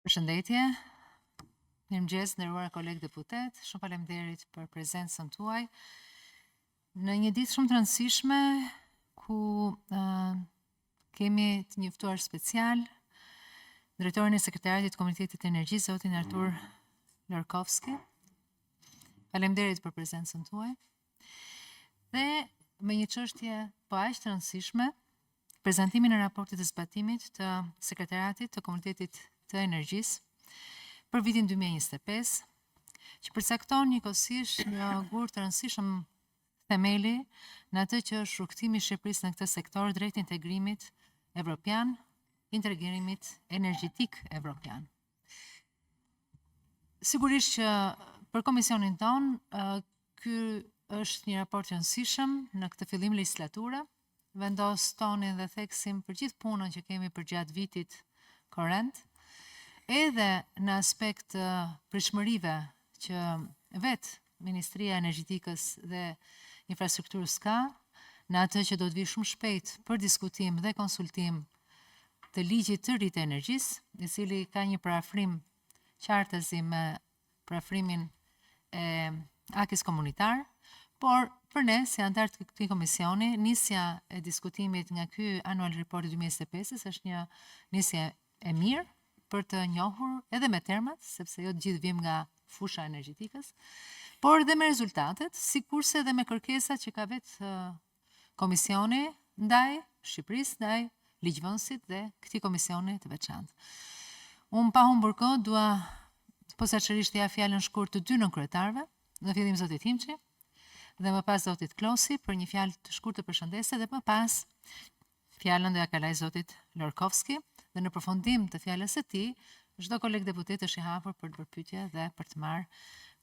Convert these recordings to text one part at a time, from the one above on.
Përshëndetje. Mirëmëngjes, nderuar koleg deputet. Shumë faleminderit për prezencën tuaj. Në një ditë shumë të rëndësishme ku uh, kemi të një ftuar special drejtorin e Sekretariatit të Komunitetit të Energjisë, zotin Artur Lorkowski. Faleminderit për prezencën tuaj. Dhe me një çështje po aq të rëndësishme, prezantimin e raportit të zbatimit të Sekretariatit të Komunitetit të Energjisë për vitin 2025, që përcakton njëkohësisht një gur të rëndësishëm themeli në atë që është rrugëtimi i Shqipërisë në këtë sektor drejt integrimit evropian, integrimit energjetik evropian. Sigurisht që për komisionin tonë, ky është një raport i rëndësishëm në këtë fillim legjislature, vendos tonin dhe theksin për gjithë punën që kemi përgjatë vitit korrent, edhe në aspekt të pritshmërive që vetë Ministria e Energjetikës dhe Infrastrukturës ka, në atë që do të vijë shumë shpejt për diskutim dhe konsultim të ligjit të ri të energjisë, i cili ka një përafrim qartazi me përafrimin e acquis komunitar, por për ne si anëtar të këtij komisioni, nisja e diskutimit nga ky annual report i 2025-ës është një nisje e mirë për të njohur edhe me termat, sepse jo të gjithë vim nga fusha e energjetikës, por edhe me rezultatet, sikurse edhe me kërkesat që ka vetë komisioni ndaj Shqipërisë, ndaj ligjvënësit dhe këtij komisioni të veçantë. Unë pa humbur kohë dua posaçërisht të jap fjalën shkurt të dy nënkryetarëve, në fillim zotit Himçi dhe më pas zotit Klosi për një fjalë të shkurtër përshëndetëse dhe më pas fjalën do ja kaloj zotit Lorkowski dhe në përfundim të fjalës së tij, çdo koleg deputet është i hapur për të bërë pyetje dhe për të marrë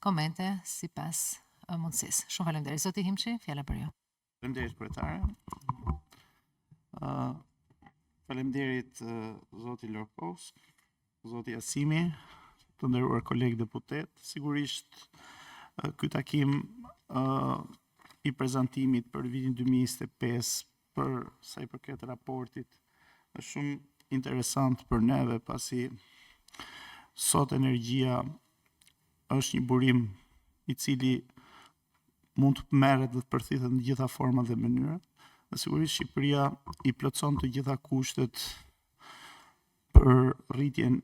komente sipas mundësisë. Shumë faleminderit. Zoti Himçi, fjala për ju. Faleminderit kryetare. Uh, faleminderit uh, zoti Lorkowski, zoti Jasimi, të nderuar kolegë deputet. Sigurisht uh, ky takim uh, i prezantimit për vitin 2025 për sa i përket raportit është shumë interesant për neve pasi sot energjia është një burim i cili mund të merret dhe të përthithet në të gjitha format dhe mënyrat. Dhe sigurisht Shqipëria i plotëson të gjitha kushtet për rritjen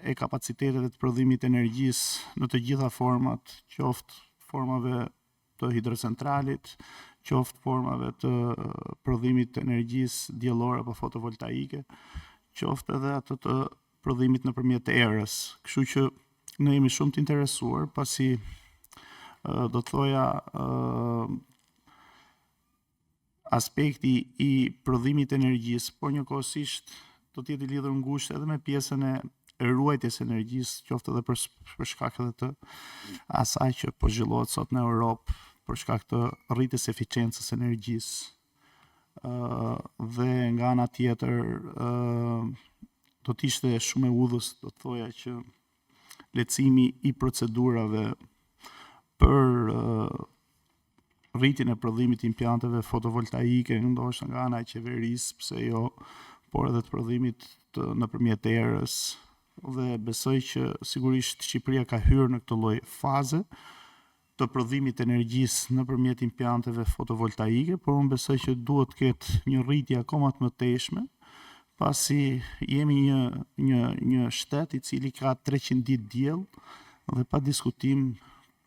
e kapaciteteve të prodhimit të energjisë në të gjitha format, qoftë formave të hidrocentralit, qoftë formave të prodhimit të energjisë diellore apo fotovoltaike, qoftë edhe atë të prodhimit nëpërmjet erës. Kështu që ne jemi shumë të interesuar pasi do të thoja aspekti i prodhimit të energjisë, por njëkohësisht do të jetë i lidhur ngushtë edhe me pjesën e ruajtjes së energjisë, qoftë edhe për për shkak edhe të asaj që po zhvillohet sot në Europë, për shkak të rritjes së eficiencës së energjisë. ë dhe nga ana tjetër ë do të ishte shumë e udhës, do të thoja që lehtësimi i procedurave për rritjen e prodhimit të impianteve fotovoltaike, ndoshta nga ana e qeverisë, pse jo, por edhe të prodhimit të nëpërmjet erës dhe besoj që sigurisht Shqipëria ka hyrë në këtë lloj faze të prodhimit të energjisë nëpërmjet impianteve fotovoltaike, por unë besoj që duhet të ketë një rritje akoma të mëtejshme, pasi jemi një një një shtet i cili ka 300 ditë diell dhe pa diskutim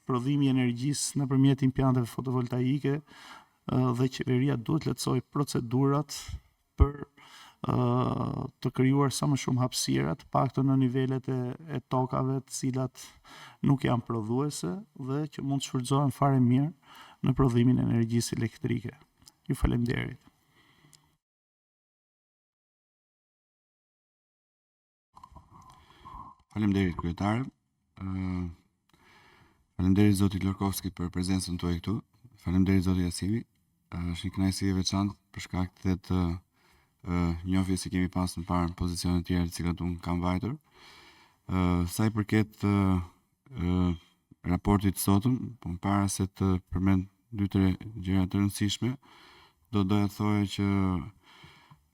prodhimi i energjisë nëpërmjet impianteve fotovoltaike dhe qeveria duhet të lehtësojë procedurat për të krijuar sa më shumë hapësira, të paktën në nivelet e, e tokave të cilat nuk janë prodhuese dhe që mund të shfrytëzohen fare mirë në prodhimin e energjisë elektrike. Ju faleminderit. Faleminderit kryetare. Ë Faleminderit zotit Lorkowski për prezencën tuaj këtu. Faleminderit zoti Jasimi. Është një kënaqësi e veçantë për shkak të të njohjes që kemi pas më parë në pozicione të tjera të cilat unë kam vajtur. Ë sa i përket ë raportit të sotëm, po më para se të përmend dy tre gjëra të rëndësishme, do doja të thoja që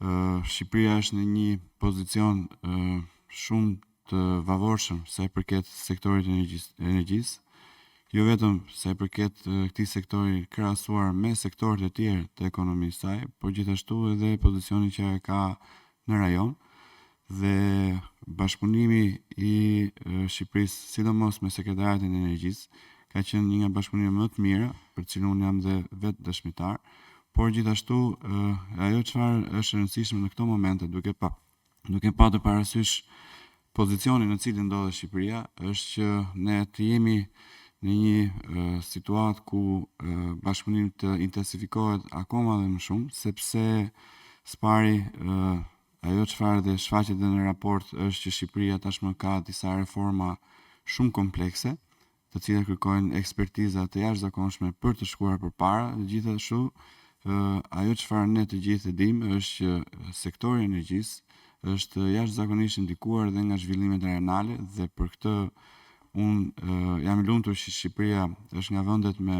ë Shqipëria është në një pozicion ë shumë të favorshëm sa i përket sektorit të energjisë, jo vetëm sa i përket këtij sektori krahasuar me sektorët e tjerë të ekonomisë saj, por gjithashtu edhe pozicionin që ajo ka në rajon dhe bashkëpunimi i Shqipërisë, sidomos me Sekretariatin e Energjisë, ka qenë një nga bashkëpunimet më të mira, për të cilën unë jam dhe vetë dëshmitar, por gjithashtu ajo çfarë është e rëndësishme në këto momente duke pa duke patur parasysh pozicionin në cilin ndodhet Shqipëria, është që ne të jemi në një situatë ku bashkëpunimi të intensifikohet akoma dhe më shumë, sepse së pari ajo çfarë dhe shfaqet dhe në raport është që Shqipëria tashmë ka disa reforma shumë komplekse, të cilat kërkojnë ekspertiza të jashtëzakonshme për të shkuar përpara, dhe gjithashtu ajo çfarë ne të gjithë e dimë është që sektori i energjisë është jashtëzakonisht i ndikuar dhe nga zhvillimet rajonale dhe për këtë unë jam i lumtur që Shqipëria është nga vendet me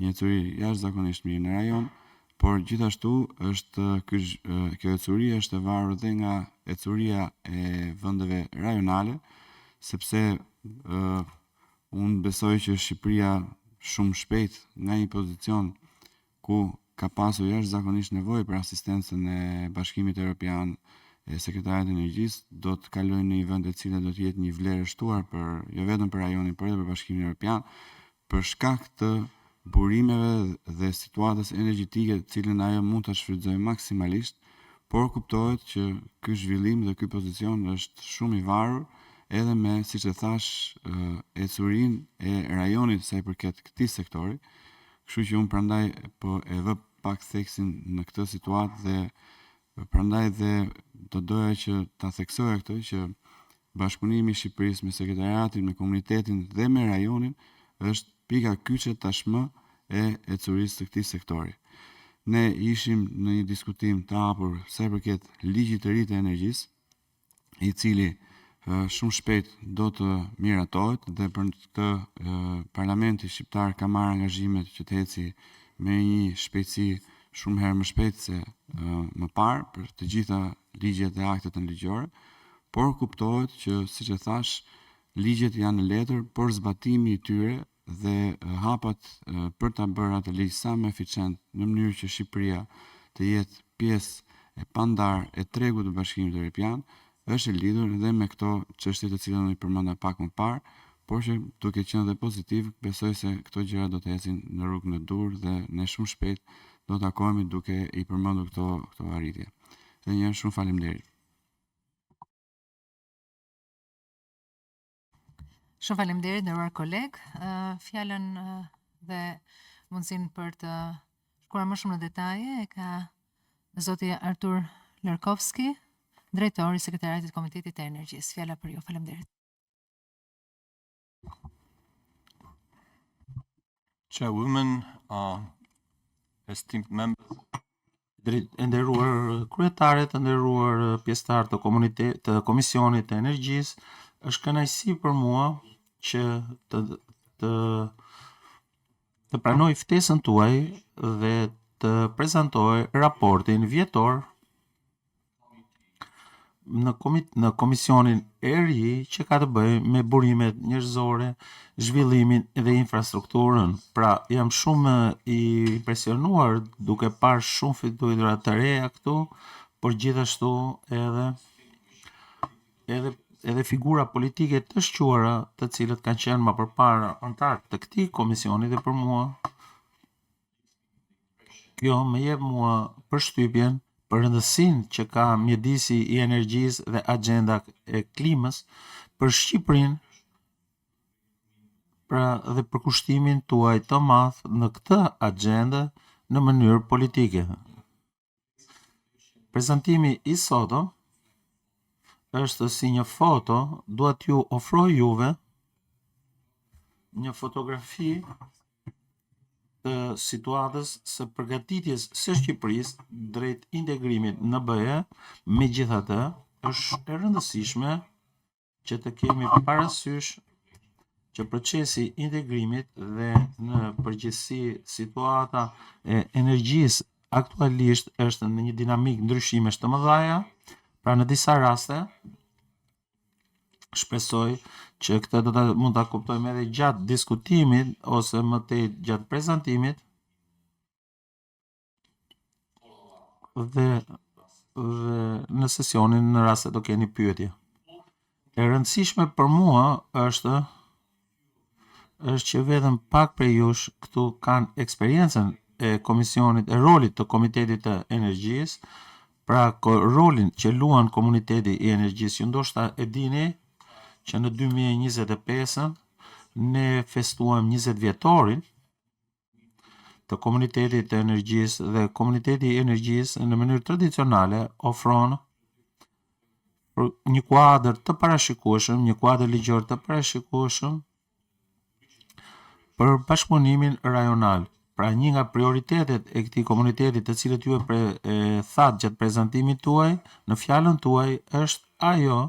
një ecuri jashtëzakonisht mirë në rajon, por gjithashtu është ky kjo ecuri është e varur dhe nga ecuria e vendeve rajonale, sepse uh, unë besoj që Shqipëria shumë shpejt nga një pozicion ku ka pasur jashtëzakonisht nevojë për asistencën e Bashkimit Evropian e Sekretariatit të Energjisë, do të kalojë në një vend e cila do të jetë një vlerë e shtuar për jo vetëm për rajonin, por edhe për Bashkimin Evropian, për shkak të burimeve dhe situatës energjetike të cilën ajo mund ta shfrytëzojë maksimalisht, por kuptohet që ky zhvillim dhe ky pozicion është shumë i varur edhe me, siç e thashë, ecurinë e rajonit sa i përket këtij sektori. Kështu që unë prandaj po e vë pak theksin në këtë situatë dhe prandaj dhe do doja që ta theksoja këtë që Bashkëpunimi i Shqipërisë me Sekretariatin, me komunitetin dhe me rajonin është pika kyçe tashmë e ecurisë së këtij sektori. Ne ishim në një diskutim të hapur sa i përket ligjit të ri të energjisë, i cili shumë shpejt do të miratohet dhe për këtë parlamenti shqiptar ka marrë angazhimet që të eci me një shpejtësi shumë herë më shpejt se më parë për të gjitha ligjet dhe aktet nënligjore. Por kuptohet që, siç e thashë, ligjet janë në letër, por zbatimi i tyre dhe hapat për ta bërë atë ligj sa më eficient në mënyrë që Shqipëria të jetë pjesë e pandarë e tregut të Bashkimit Evropian, është e lidhur dhe me këto çështje të cilat unë i përmenda pak më parë, por që duke qenë dhe pozitiv, besoj se këto gjëra do të ecin në rrugën e duhur dhe ne shumë shpejt do të takohemi duke i përmendur këto këto arritje. Edhe një herë shumë faleminderit. Shumë faleminderit nderuar koleg. Fjalën dhe mundësinë për të shkuar më shumë në detaje e ka zoti Artur Lorkowski, drejtor i Sekretariatit të Komitetit të Energjisë. Fjala për ju. Faleminderit. Chairwoman, uh, esteemed members. E nderuar kryetare, të nderuar pjesëtarë të komunitet të Komisionit të Energjisë, është kënaqësi për mua që të të të pranoj ftesën tuaj dhe të prezantoj raportin vjetor në komit në komisionin e ri që ka të bëjë me burimet njerëzore, zhvillimin dhe infrastrukturën. Pra, jam shumë i impresionuar duke parë shumë fytyra të reja këtu, por gjithashtu edhe edhe edhe figura politike të shquara, të cilët kanë qenë më përpara anëtarë të këtij komisioni dhe për mua Kjo më jep mua përshtypjen për rëndësinë që ka mjedisi i energjisë dhe agjenda e klimës për Shqipërinë, pra dhe përkushtimin tuaj të madh në këtë agjendë në mënyrë politike. Prezantimi i sotëm është si një foto, dua t'ju ofroj juve një fotografi të situatës së përgatitjes së Shqipërisë drejt integrimit në BE, megjithatë është e rëndësishme që të kemi parasysh që procesi i integrimit dhe në përgjithësi situata e energjisë aktualisht është në një dinamikë ndryshimesh të mëdha, pra në disa raste. Shpresoj që këtë do ta mund ta kuptojmë edhe gjatë diskutimit ose më tej gjatë prezantimit. Dhe dhe në sesionin në rast se do keni pyetje. E rëndësishme për mua është është që vetëm pak prej jush këtu kanë eksperiencën e komisionit, e rolit të Komitetit të Energjisë, pra rolin që luan komuniteti i energjisë. Ju ndoshta e dini që në 2025 ne festuam 20 vjetorin të komunitetit të energjisë dhe komuniteti i energjisë në mënyrë tradicionale ofron një kuadër të parashikueshëm, një kuadër ligjor të parashikueshëm për bashkëpunimin rajonal. Pra një nga prioritetet e këtij komuniteti të cilët ju e, pre, e thatë gjatë prezantimit tuaj, në fjalën tuaj është ajo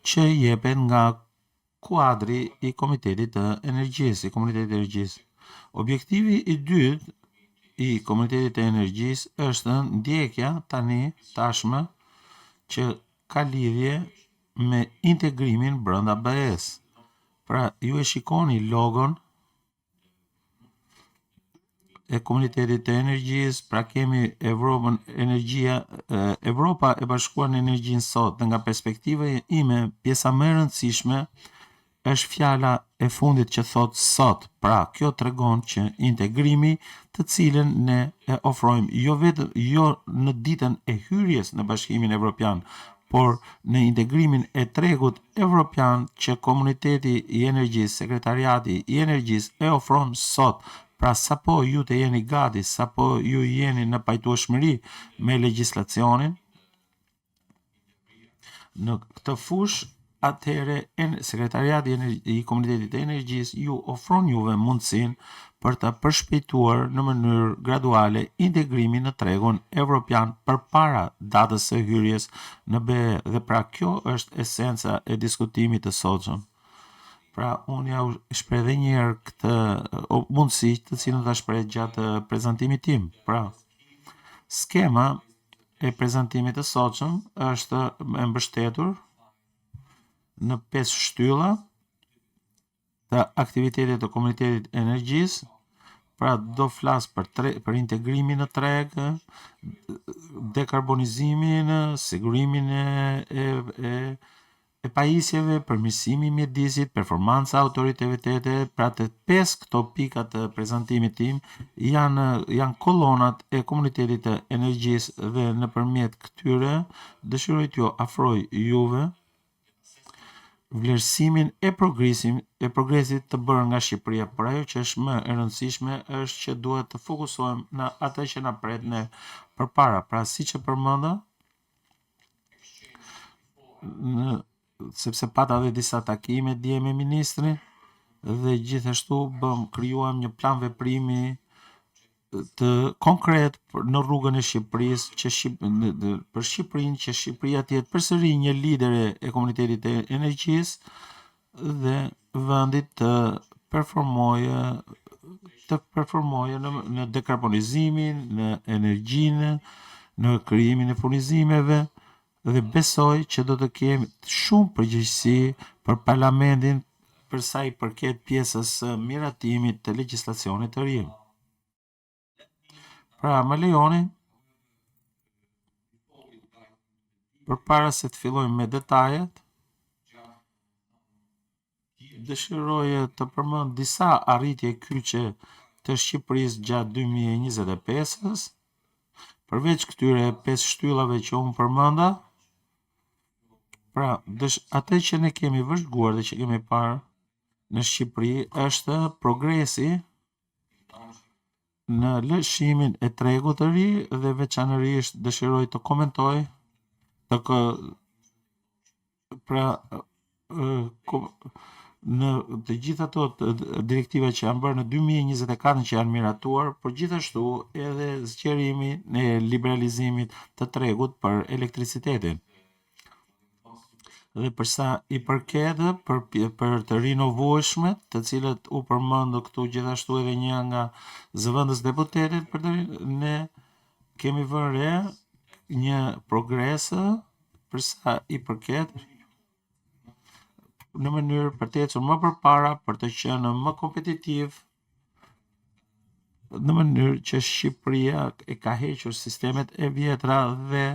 që jepet nga kuadri i Komitetit të Energjisë, i Komunitetit të Energjisë. Objektivi i dytë i Komunitetit të Energjisë është ndjekja tani tashmë që ka lidhje me integrimin brenda BE-s. Pra, ju e shikoni logon e komunitetit të energjisë, pra kemi Evropën energjia, Evropa e bashkuar në energjinë sot dhe nga perspektiva ime, pjesa më e rëndësishme është fjala e fundit që thot sot. Pra, kjo tregon që integrimi të cilën ne e ofrojmë jo vetëm jo në ditën e hyrjes në Bashkimin Evropian, por në integrimin e tregut evropian që komuniteti i energjisë, sekretariati i energjisë e ofron sot. Pra sapo ju të jeni gati, sapo ju jeni në pajtueshmëri me legjislacionin në këtë fushë, atëherë sekretariati i komunitetit të energjisë ju ofron juve mundësinë për të përshpejtuar në mënyrë graduale integrimin në tregun evropian përpara datës së hyrjes në BE dhe pra kjo është esenca e diskutimit të sotshëm. Pra unë ja shpreh edhe një herë këtë mundësi të cilën do ta shpreh gjatë prezantimit tim. Pra, skema e prezantimit të sotshëm është e mbështetur në pesë shtylla të aktivitetit të komunitetit energjisë, pra do flas për tre, për integrimin në treg, dekarbonizimin, sigurimin e e e, e pajisjeve, përmirësimi i mjedisit, performanca, autoritetet, pra të pesë këto pika të prezantimit tim janë janë kolonat e komunitetit të energjisë dhe nëpërmjet këtyre dëshiroj t'ju afroj juve vlerësimin e progresim e progresit të bërë nga Shqipëria, por ajo që është më e rëndësishme është që duhet të fokusohem në atë që na pret ne përpara. Pra siç e përmenda, në sepse pata edhe disa takime dje me ministrin dhe gjithashtu bëm krijuam një plan veprimi të konkret në rrugën e Shqipërisë që Shqip, në, në, për Shqipërinë që Shqipëria të jetë përsëri një lidere e komunitetit të energjisë dhe vendit të performojë të performojë në, në dekarbonizimin, në energjinë, në krijimin e furnizimeve dhe besoj që do të kemi shumë përgjegjësi për parlamentin për sa i përket pjesës së miratimit të legjislacionit të ri. Pra, më lejoni përpara se të fillojmë me detajet, dëshiroj të përmend disa arritje kyçe të Shqipërisë gjatë 2025-s. Përveç këtyre pesë shtyllave që unë përmenda, pra dësh, atë që ne kemi vëzhguar dhe që kemi parë në Shqipëri është progresi në lëshimin e tregut të ri dhe veçanërisht dëshiroj të komentoj të kë, pra në të gjitha ato direktiva që janë bërë në 2024 që janë miratuar, por gjithashtu edhe zgjerimin e liberalizimit të tregut për elektricitetin. Dhe për sa i përket për për të rinovueshmet, të cilët u përmendë këtu gjithashtu edhe një nga zëvendës deputetet për të ne kemi vënë re një progres për sa i përket. Në mënyrë për të ecur më përpara, për të qenë më kompetitiv, në mënyrë që Shqipëria e ka hequr sistemet e vjetra dhe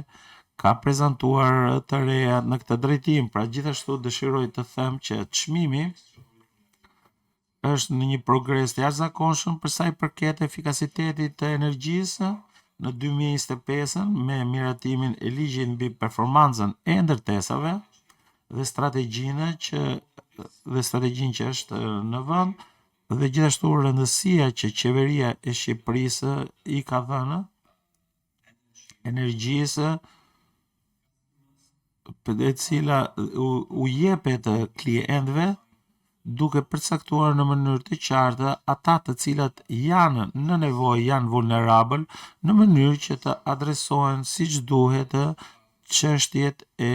ka prezantuar të reja në këtë drejtim. Pra gjithashtu dëshiroj të them që çmimi është në një progres të jashtëzakonshëm për sa i përket efikasitetit të energjisë në 2025 me miratimin e ligjit mbi performancën e ndërtesave dhe strategjinë që dhe strategjinë që është në vend dhe gjithashtu rëndësia që qeveria e Shqipërisë i ka dhënë energjisë e cila u, u jepet klientëve duke përcaktuar në mënyrë të qartë ata të cilat janë në nevojë, janë vulnerabël, në mënyrë që të adresohen siç duhet çështjet e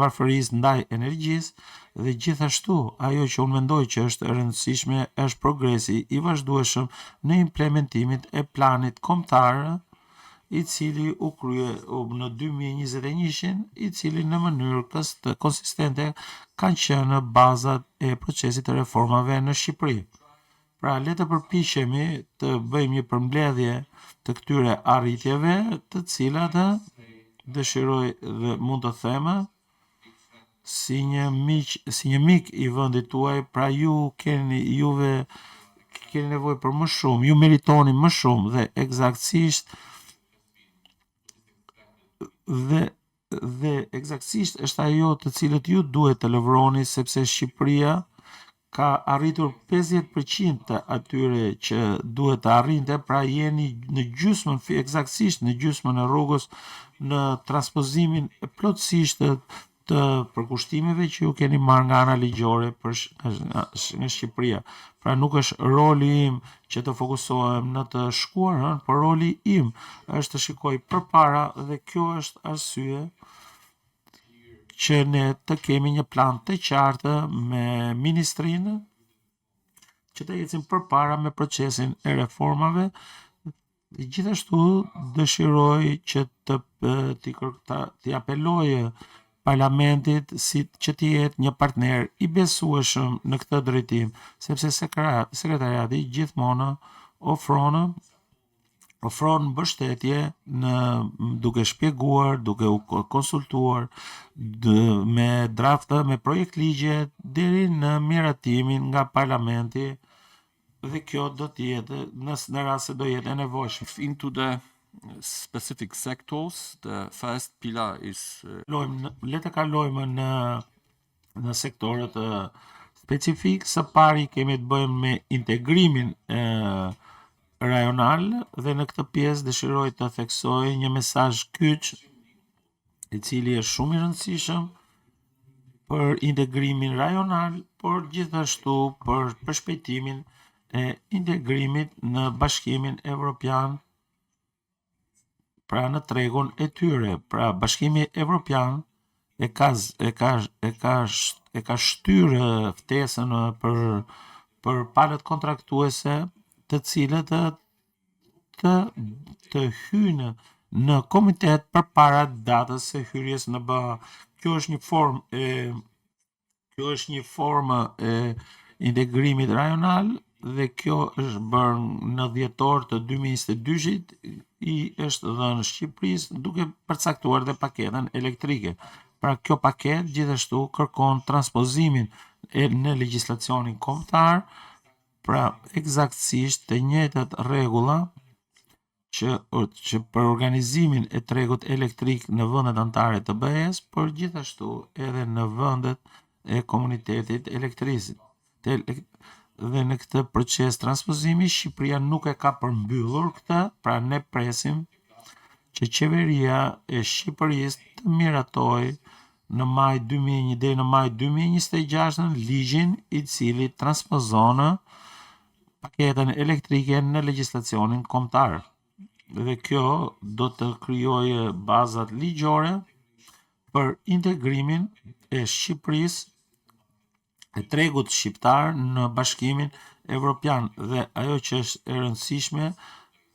varfërisë ndaj energjisë dhe gjithashtu ajo që unë mendoj që është e rëndësishme është progresi i vazhdueshëm në implementimin e planit kombëtar i cili u krye në 2021-shin, i cili në mënyrë konsistente kanë qenë bazat e procesit të reformave në Shqipëri. Pra, le të përpiqemi të bëjmë një përmbledhje të këtyre arritjeve, të cilat dëshiroj dhe mund të them si një miq, si një mik i vendit tuaj, pra ju keni juve keni nevojë për më shumë, ju meritoni më shumë dhe eksaktësisht dhe dhe eksaktësisht është ajo të cilët ju duhet të lëvroni sepse Shqipëria ka arritur 50% të atyre që duhet të arrinte, pra jeni në gjysmën, eksaktësisht në gjysmën e rrugës në transpozimin e plotësisht të, të përkushtimeve që ju keni marrë nga ana ligjore për nga, nga Shqipëria. Pra nuk është roli im që të fokusohem në të shkuarën, por roli im është të shikoj përpara dhe kjo është arsye që ne të kemi një plan të qartë me ministrinë që të ecim përpara me procesin e reformave. Dhe gjithashtu dëshiroj që të të t'i apeloj parlamentit si që të jetë një partner i besueshëm në këtë drejtim, sepse sekretariati gjithmonë ofron ofron mbështetje në duke shpjeguar, duke u konsultuar dë, me draftë, me projekt ligje deri në miratimin nga parlamenti dhe kjo do të jetë nëse në rast se do jetë e nevojshme. Into the specific sectors, the first pillar is Kalojmë le të kalojmë në në sektorët specifik. Së pari kemi të bëjmë me integrimin e rajonal dhe në këtë pjesë dëshiroj të theksoj një mesazh kyç i cili është shumë i rëndësishëm për integrimin rajonal, por gjithashtu për përshpejtimin e integrimit në Bashkimin Evropian, pra në tregun e tyre. Pra Bashkimi Evropian e ka e ka e ka e ka shtyrë ftesën për për palët kontraktuese të cilët të të hyjnë në komitet përpara datës së hyrjes në BE. Kjo është një formë e kjo është një formë e integrimit rajonal dhe kjo është bërë në dhjetor të 2022-shit i është dhënë Shqipërisë duke përcaktuar dhe paketën elektrike. Pra kjo paketë gjithashtu kërkon transpozimin e në legjislacionin kombëtar, pra eksaktësisht të njëjtat rregulla që që për organizimin e tregut elektrik në vendet anëtare të BE-s, por gjithashtu edhe në vendet e komunitetit elektrizit. Dhe në këtë proces transpozimi Shqipëria nuk e ka përmbyllur këtë, pra ne presim që qeveria e Shqipërisë të miratojë në maj 2001 deri në maj 2026 ligjin i cili transpozon paketën elektrike në legjislacionin kombëtar. Dhe kjo do të krijojë bazat ligjore për integrimin e Shqipërisë e tregut shqiptar në Bashkimin Evropian dhe ajo që është e rëndësishme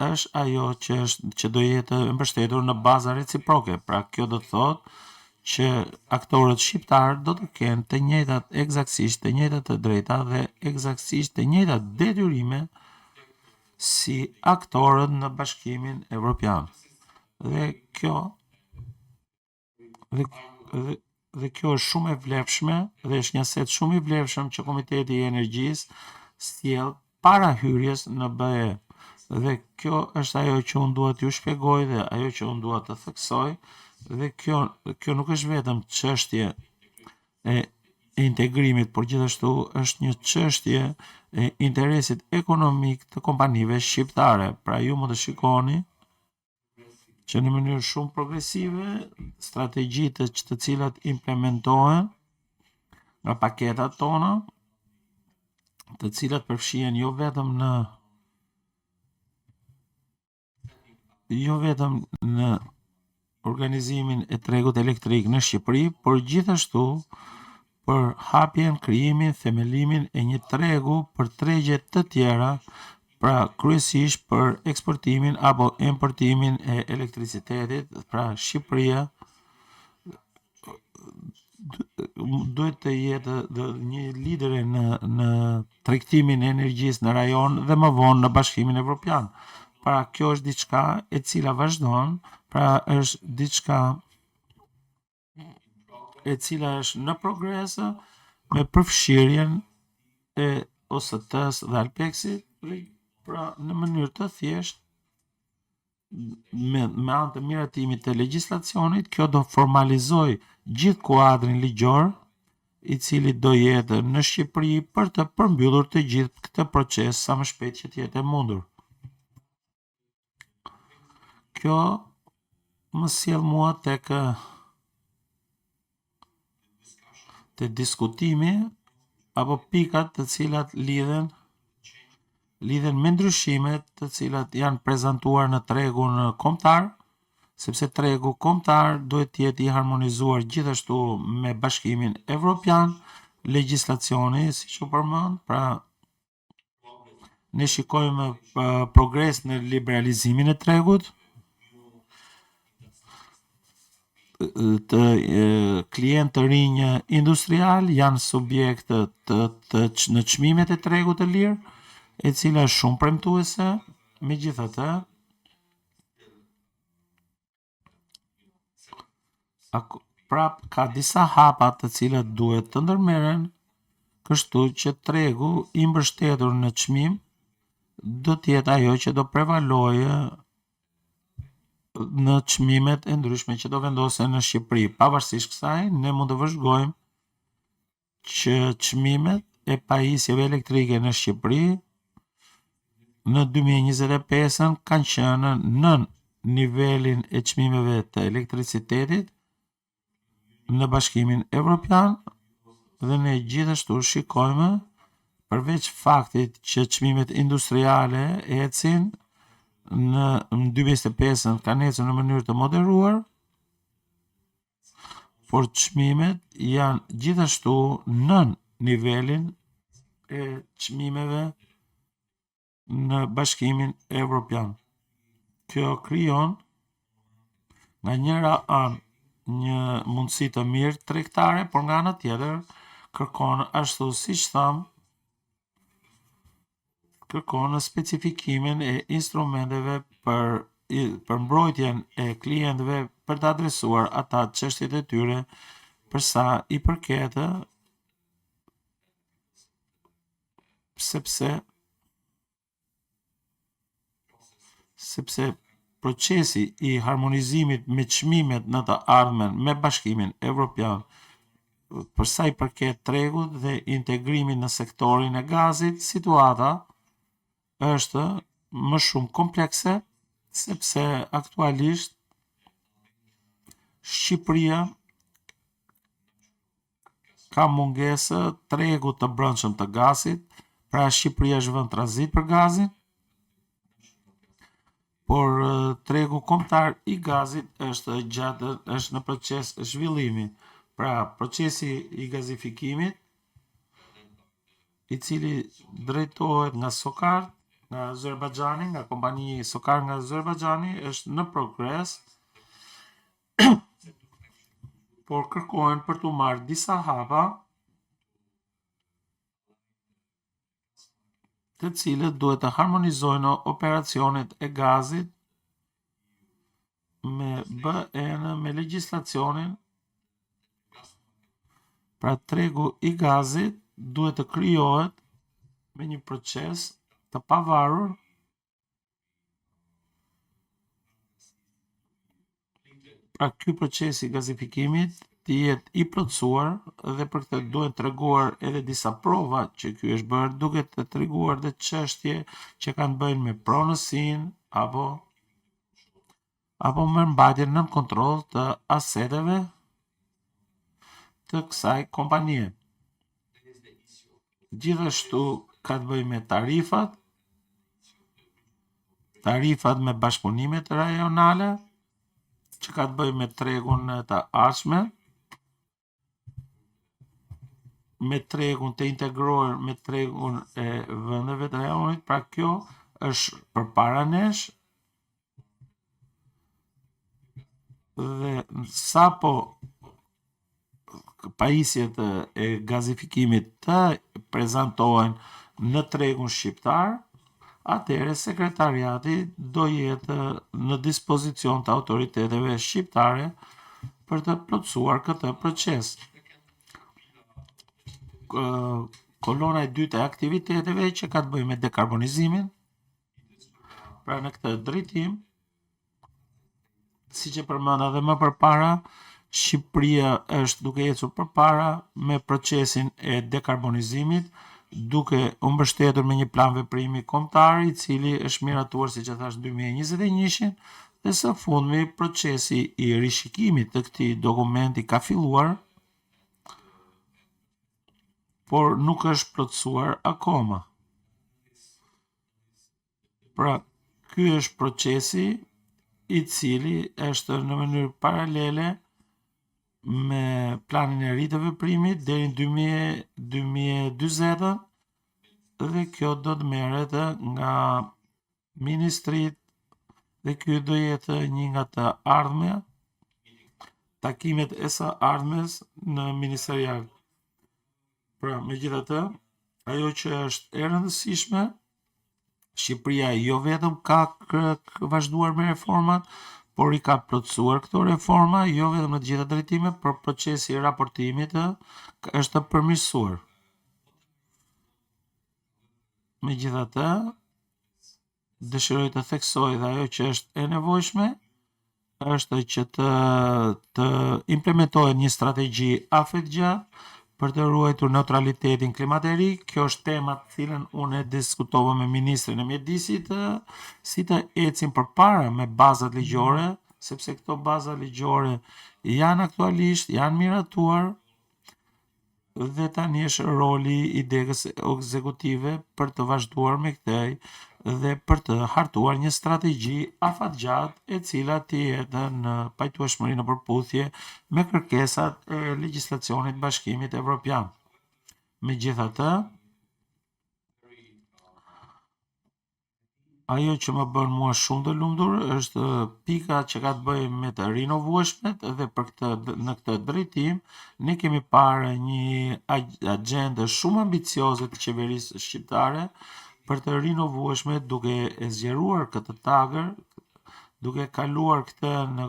është ajo që është që do jetë e mbështetur në baza reciproke. Pra kjo do të thotë që aktorët shqiptarë do të kenë të njëjtat eksaktësisht të njëjtat të drejta dhe eksaktësisht të njëjtat detyrime si aktorët në Bashkimin Evropian. Dhe kjo dhe, dhe, dhe kjo është shumë e vlefshme dhe është një aset shumë i vlefshëm që Komiteti i Energjisë sjell para hyrjes në BE. Dhe kjo është ajo që unë dua t'ju shpjegoj dhe ajo që unë dua të theksoj dhe kjo kjo nuk është vetëm çështje e integrimit, por gjithashtu është një çështje e interesit ekonomik të kompanive shqiptare. Pra ju mund të shikoni që në mënyrë shumë progresive strategjitë që të cilat implementohen nga paketat tona, të cilat përfshihen jo vetëm në jo vetëm në organizimin e tregut elektrik në Shqipëri, por gjithashtu për hapjen, krijimin, themelimin e një tregu për tregje të tjera, pra kryesisht për eksportimin apo importimin e elektricitetit, pra Shqipëria duhet të jetë një lidere në në tregtimin e energjisë në rajon dhe më vonë në Bashkimin Evropian. Pra kjo është diçka e cila vazhdon, pra është diçka e cila është në progres me përfshirjen e OST-s dhe Alpexit dhe pra në mënyrë të thjeshtë me, me anë të miratimit të legjislacionit, kjo do formalizoj gjithë kuadrin ligjor i cili do jetë në Shqipëri për të përmbyllur të gjithë këtë proces sa më shpejt që të jetë e mundur. Kjo më sjell mua tek te diskutimi apo pikat të cilat lidhen lidhen me ndryshimet të cilat janë prezantuar në tregun kombëtar, sepse tregu kombëtar duhet të jetë i harmonizuar gjithashtu me Bashkimin Evropian, legjislacioni, siç u përmend, pra ne shikojmë progres në liberalizimin e tregut, të klient të rinj industrial janë subjekt të, të, të në çmimet e tregut të lirë, e cila është shumë premtuese, megjithatë prap ka disa hapa të cilat duhet të ndërmerren, kështu që tregu i mbështetur në çmim do të jetë ajo që do prevalojë në çmimet e ndryshme që do vendosen në Shqipëri. Pavarësisht kësaj, ne mund të vëzhgojmë që çmimet e pajisjeve elektrike në Shqipëri në 2025-ën kanë qenë nën nivelin e çmimeve të elektricitetit në Bashkimin Evropian dhe ne gjithashtu shikojmë përveç faktit që çmimet industriale ecin në 2025-ën kanë ecur në mënyrë të moderuar, por çmimet janë gjithashtu nën nivelin e çmimeve në Bashkimin Evropian. Kjo krijon nga njëra anë një mundësi të mirë tregtare, por nga ana tjetër kërkon ashtu siç tham, kërkon specifikimin e instrumenteve për për mbrojtjen e klientëve për të adresuar ata çështjet e tyre për sa i përket sepse sepse procesi i harmonizimit me çmimet në të ardhmen me Bashkimin Evropian për sa i përket tregut dhe integrimit në sektorin e gazit, situata është më shumë komplekse sepse aktualisht Shqipëria ka mungesë tregut të brendshëm të gazit, pra Shqipëria është vend tranzit për gazin, por tregu kombëtar i gazit është gjatë është në proces zhvillimi. Pra, procesi i gazifikimit i cili drejtohet nga Sokar, nga Azerbajxhani, nga kompani Sokar nga Azerbajxhani është në progres. Por kërkohen për t'u marrë disa hapa të cilët duhet të harmonizojnë operacionet e gazit me BE-në, me legjislacionin. Pra tregu i gazit duhet të krijohet me një proces të pavarur Pra ky proces i gazifikimit të jetë i plotësuar dhe për këtë duhen treguar edhe disa prova që ky është bërë duke të treguar dhe çështje që kanë të bëjnë me pronësinë apo apo me mbajtjen nën kontroll të aseteve të kësaj kompanie. Gjithashtu ka të bëjë me tarifat, tarifat me bashkëpunimet rajonale, që ka të bëjë me tregun të ardhshme, me tregun të integruar me tregun e vendeve të rajonit, pra kjo është përpara nesh dhe sapo pajisjet e gazifikimit të prezantohen në tregun shqiptar, atëherë sekretariati do jetë në dispozicion të autoriteteve shqiptare për të plotësuar këtë proces. Kolona e dytë e aktiviteteve që ka të bëjë me dekarbonizimin, pra në këtë drejtim, siç e përmenda dhe më përpara, Shqipëria është duke ecur përpara me procesin e dekarbonizimit, duke u mbështetur me një plan veprimi kombëtar i cili është miratuar siç e thash në 2021-shin dhe së fundmi procesi i rishikimit të këtij dokumenti ka filluar, por nuk është plotësuar akoma. Pra, ky është procesi i cili është në mënyrë paralele me planin e ri të veprimit deri në 2040 dhe kjo do të merret nga ministrit dhe ky do jetë një nga të ardhmja takimet e së ardhmes në ministerial. Pra, megjithatë, ajo që është e rëndësishme, Shqipëria jo vetëm ka vazhduar me reformat, por i ka plotësuar këto reforma jo vetëm në të gjitha drejtimet, por procesi i raportimit është përmirësuar. Megjithatë, dëshiroj të theksoj dhe ajo që është e nevojshme është që të të implementohet një strategji afatgjatë për të ruajtur neutralitetin klimaterik. Kjo është tema të cilën unë e diskutova me ministrin e Mjedisit, si të ecim përpara me bazat ligjore, sepse këto baza ligjore janë aktualisht, janë miratuar dhe tani është roli i degës ekzekutive për të vazhduar me këtë dhe për të hartuar një strategji afatgjatë e cila të jetë në pajtueshmëri në përputhje me kërkesat e legjislacionit Bashkimit Evropian. Megjithatë, Ajo që më bën mua shumë të lumtur është pika që ka të bëjë me të rinovueshmet dhe për këtë në këtë drejtim ne kemi parë një agjendë shumë ambicioze të qeverisë shqiptare për të rinovueshme duke e zgjeruar këtë tagër, duke kaluar këtë në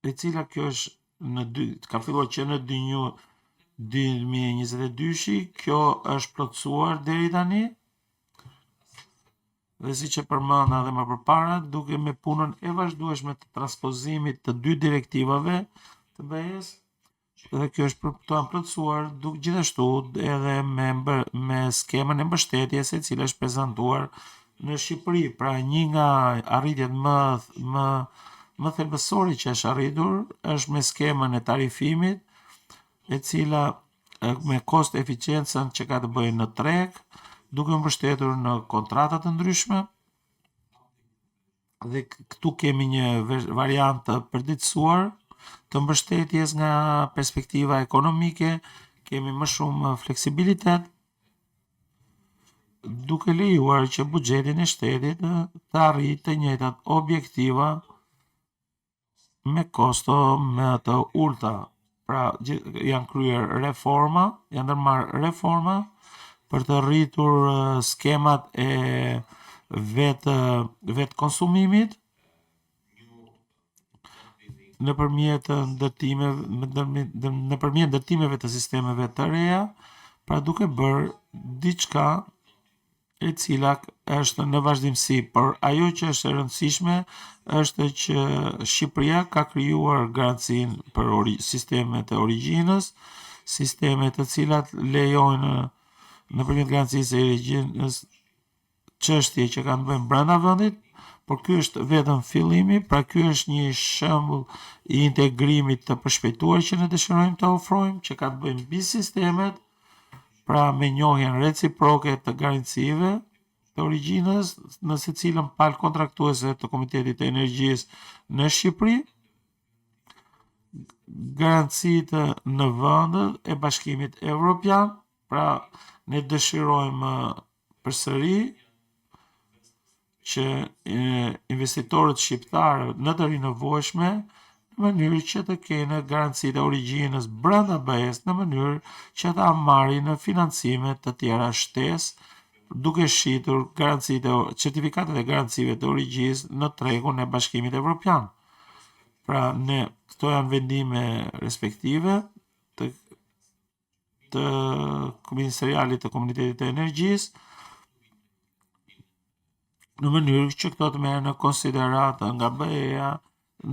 e cila kjo është në dy, ka filluar që në 2022-shi, kjo është plotësuar deri tani dhe siç e përmenda edhe më përpara, duke me punën e vazhdueshme të transpozimit të dy direktivave të BE-s, dhe kjo është për të plotësuar duke gjithashtu edhe me me skemën e mbështetjes e cila është prezantuar në Shqipëri. Pra një nga arritjet më më më thelbësore që është arritur është me skemën e tarifimit, e cila me kost eficiencën që ka të bëjë në treg, duke mbështetur në kontrata të ndryshme. Dhe këtu kemi një variant të përditësuar të mbështetjes nga perspektiva ekonomike, kemi më shumë fleksibilitet, duke lejuar që buxhetin e shtetit të arrijë të njëjtat objektiva. me kosto më të ulta. Pra, janë kryer reforma, janë ndërmarrë reforma për të rritur skemat e vetë vetë konsumimit nëpërmjet ndërtimeve nëpërmjet ndërtimeve të sistemeve të reja, pra duke bërë diçka e cila është në vazhdimësi, por ajo që është e rëndësishme është që Shqipëria ka krijuar garancinë për ori sistemet e origjinës, sisteme të cilat lejojnë nëpërmjet garancisë së origjinës çështje që kanë të bëjnë brenda vendit, por ky është vetëm fillimi, pra ky është një shembull i integrimit të përshpejtuar që ne dëshirojmë të ofrojmë, që ka të bëjë mbi sistemet, pra me njohjen reciproke të garancive të origjinës në secilën palë kontraktuese të Komitetit të Energjisë në Shqipëri, garancitë në vendet e Bashkimit Evropian, pra ne dëshirojmë përsëri që investitorët shqiptarë në të rinovueshme në mënyrë që të kenë garancitë e origjinës brenda BE-s në mënyrë që ta marrin financime të tjera shtesë duke shitur garancitë certifikatat e garancive të origjinës në tregun e Bashkimit Evropian. Pra ne këto janë vendime respektive të të Ministerialit të Komunitetit të Energjisë në mënyrë që këto të merren në konsideratë nga BE-ja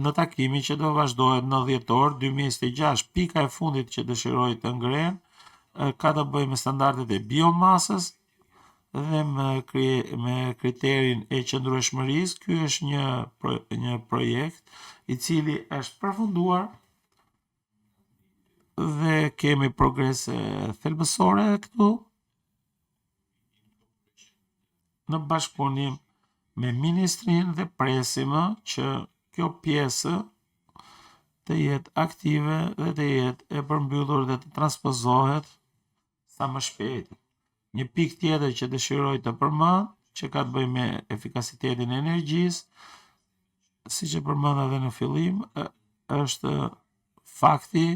në takimin që do vazhdohet në dhjetor 2026. Pika e fundit që dëshiroj të ngren ka të bëjë me standardet e biomasës dhe me, me kriterin e qëndrueshmërisë. Ky është një pro, një projekt i cili është përfunduar dhe kemi progrese thelbësore këtu në bashkëpunim me ministrinë dhe presim që kjo pjesë të jetë aktive dhe të jetë e përmbyllur dhe të transpozohet sa më shpejt. Një pikë tjetër që dëshiroj të përmend, që ka të bëjë me efikasitetin e energjisë, siç e përmenda edhe në fillim, është fakti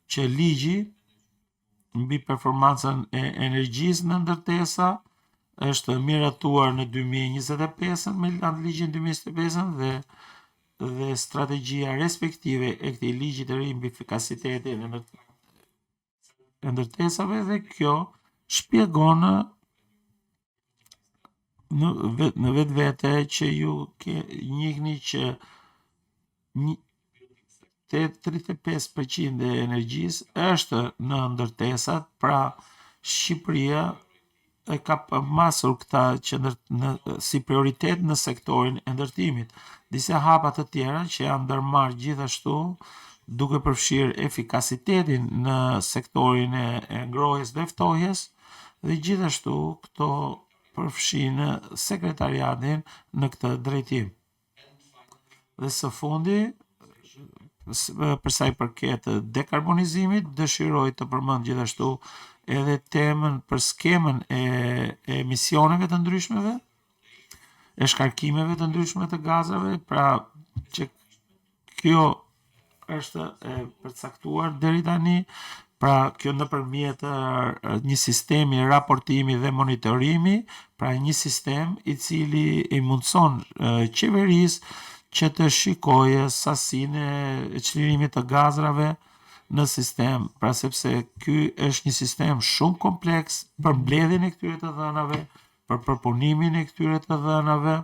që ligji mbi performancën e energjisë në ndërtesa është miratuar në 2025 me ligjin 2025 dhe dhe strategjia respektive e këtij ligji të ri mbi efikasitetin e e ndërtesave dhe kjo shpjegon në vet në vetvete që ju ke njihni që një 35% e energjisë është në ndërtesat, pra Shqipëria e ka pasur këta që ndër, në, si prioritet në sektorin e ndërtimit. Disa hapa të tjera që janë ndërmarrë gjithashtu duke përfshirë efikasitetin në sektorin e, e ngrohjes dhe ftohjes dhe gjithashtu këto përfshinë sekretariatin në këtë drejtim. Dhe së fundi, për sa i përket dekarbonizimit, dëshiroj të përmend gjithashtu edhe temën për skemën e, e emisioneve të ndryshmeve, e shkarkimeve të ndryshme të gazrave, pra që kjo është e përcaktuar deri tani, pra kjo nëpërmjet një sistemi raportimi dhe monitorimi, pra një sistem i cili i mundson qeverisë që të shikojë sasinë e çlirimit të gazrave në sistem, pra sepse ky është një sistem shumë kompleks për mbledhjen e këtyre të dhënave, për përpunimin e këtyre të dhënave.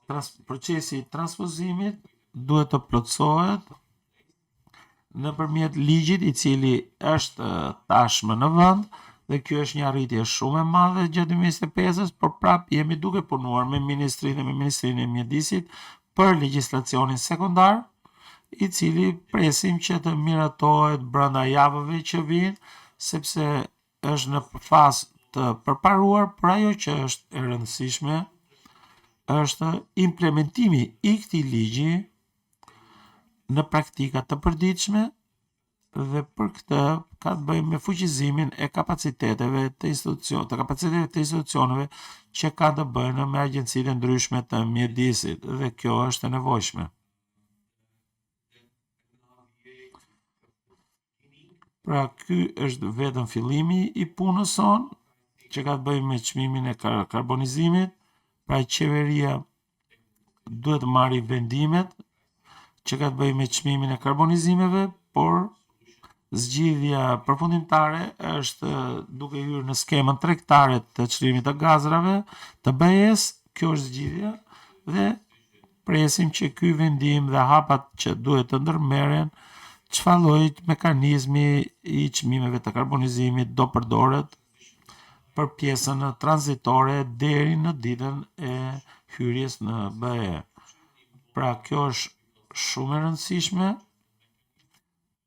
Trans, procesi i transpozimit duhet të plotësohet nëpërmjet ligjit i cili është tashmë në vend dhe kjo është një arritje shumë e madhe gjatë 2025-ës, por prap jemi duke punuar me ministrinë dhe me Ministrinë e Mjedisit për legjislacionin sekondar, i cili presim që të miratohet brenda javëve që vijnë, sepse është në fazë të përparuar, por ajo që është e rëndësishme është implementimi i këtij ligji në praktika të përditshme. Dhe për këtë ka të bëjë me fuqizimin e kapaciteteve të institucion, të kapaciteteve të institucioneve që kanë të bëjnë me agjencitë e ndryshme të mjedisit dhe kjo është e nevojshme. Pra ky është vetëm fillimi i punës sonë që ka të bëjë me çmimin e karbonizimit, pra qeveria duhet të marrë vendimet që ka të bëjë me çmimin e karbonizimeve, por zgjidhja përfundimtare është duke hyrë në skemën tregtare të çlirimit të gazrave të BE-s, kjo është zgjidhja dhe presim që ky vendim dhe hapat që duhet të ndërmerren çfarë lloj mekanizmi i çmimeve të karbonizimit do përdoret për pjesën tranzitore deri në ditën e hyrjes në BE. Pra kjo është shumë e rëndësishme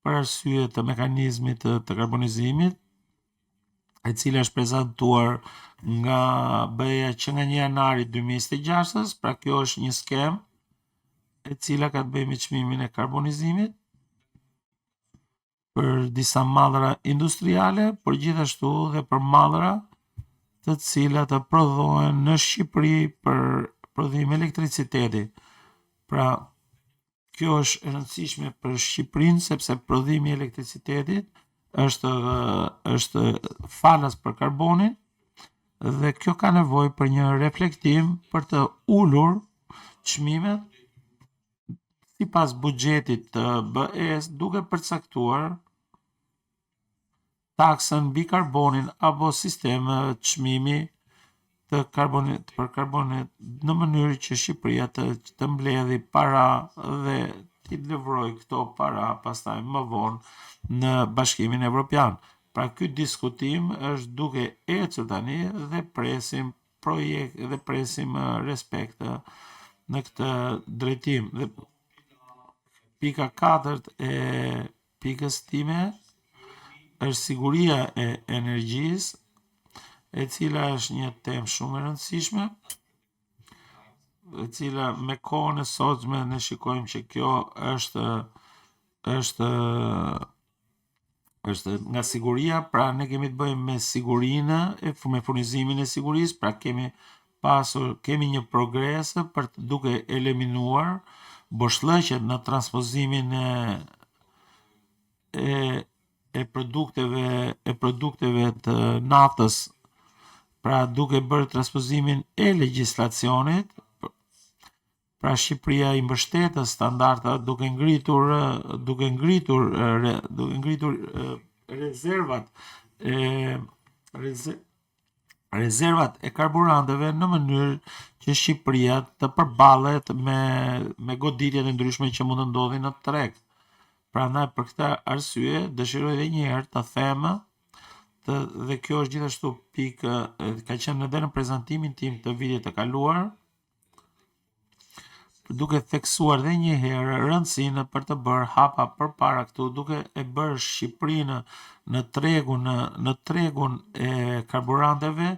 për arsye të mekanizmit të, të karbonizimit, e cila është prezantuar nga BE-ja që nga 1 janari 2026-ës, pra kjo është një skemë e cila ka të bëjë me çmimin e karbonizimit për disa mallra industriale, por gjithashtu dhe për mallra të cilat prodhohen në Shqipëri për prodhim elektriciteti. Pra, kjo është e rëndësishme për Shqipërinë sepse prodhimi i elektricitetit është është falas për karbonin dhe kjo ka nevojë për një reflektim për të ulur çmimet sipas buxhetit të BE-s duke përcaktuar taksën mbi karbonin apo sistem çmimi të karbonit për karbonit në mënyrë që Shqipëria të të mbledhë para dhe t'i lëvroj këto para pastaj më vonë në Bashkimin Evropian. Pra ky diskutim është duke ecur tani dhe presim projekt dhe presim respekt në këtë drejtim. Dhe pika katërt e pikës time është siguria e energjisë, e cila është një temë shumë e rëndësishme, e cila me kohën e sotme ne shikojmë që kjo është është është nga siguria, pra ne kemi të bëjmë me sigurinë, e me furnizimin e sigurisë, pra kemi pasur kemi një progres për të duke eliminuar boshllëqet në transpozimin e e e produkteve e produkteve të naftës, pra duke bërë transpozimin e legjislacionit, pra Shqipëria i mbështet standardet duke ngritur duke ngritur duke ngritur rezervat e rezervat e karburanteve në mënyrë që Shqipëria të përballet me me goditjet e ndryshme që mund të ndodhin në treg. Prandaj për këtë arsye dëshiroj edhe një herë të them të, dhe kjo është gjithashtu pikë ka qenë edhe në prezantimin tim të vitit të kaluar, duke theksuar edhe një herë rëndësinë për të bërë hapa përpara këtu, duke e bërë Shqipërinë në tregun në tregun e karburanteve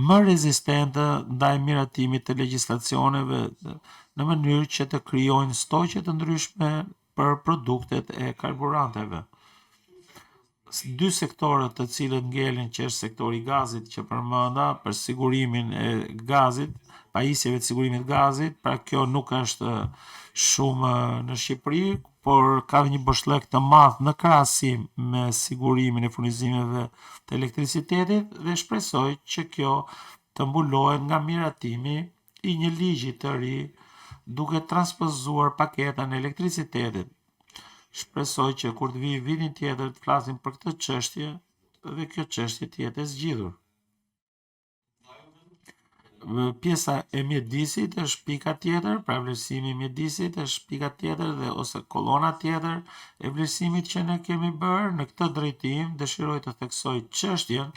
më rezistente ndaj miratimit të legjislacioneve në mënyrë që të krijojnë stoqe të ndryshme për produktet e karburanteve. Dy sektorët të cilët ngelin që është sektori i gazit që përmenda për sigurimin e gazit, pajisjeve të sigurimit të gazit, pra kjo nuk është shumë në Shqipëri, por ka një boshllëk të madh në krahasim me sigurimin e furnizimeve të elektricitetit dhe shpresoj që kjo të mbulohet nga miratimi i një ligji të ri duke transpozuar paketën e elektricitetit. Shpresoj që kur të vijë vitin tjetër të flasim për këtë çështje dhe kjo çështje të jetë e zgjidhur. Pjesa e mjedisit është pika tjetër, pra vlerësimi i mjedisit është pika tjetër dhe ose kolona tjetër e vlerësimit që ne kemi bërë në këtë drejtim, dëshiroj të theksoj çështjen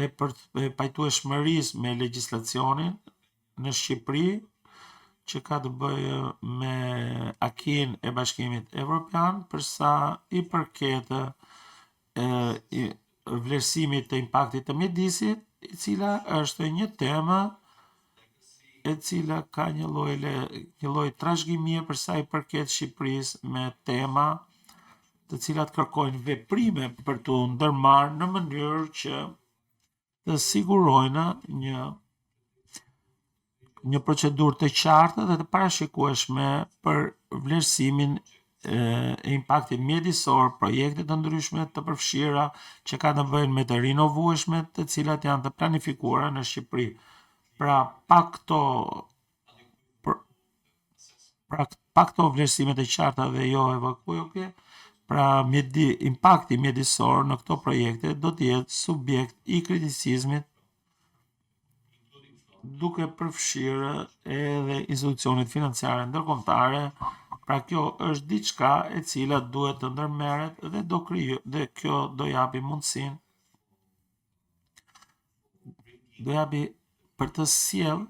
e për e pajtueshmërisë me legjislacionin në Shqipëri që ka të bëjë me akin e Bashkimit Evropian për sa i përket e, i, vlerësimit të impaktit të mjedisit, i cila është një temë e cila ka një lloj një lloj trashëgimie për sa i përket Shqipërisë me tema të cilat kërkojnë veprime për të ndërmarrë në mënyrë që të sigurojnë një një procedurë të qartë dhe të parashikueshme për vlerësimin e impaktit mjedisor, projekte të ndryshme të përfshira që kanë të bëjnë me të rinovueshme, të cilat janë të planifikuara në Shqipëri. Pra, pa këto pra pa këto vlerësime të qarta dhe jo evakuoke, pra mjedi, impakti mjedisor në këto projekte do të jetë subjekt i kriticizmit duke përfshirë edhe institucionet financiare ndërkombëtare. Pra kjo është diçka e cila duhet të ndërmerret dhe do kriju dhe kjo do japi mundësinë do japi për të sjellë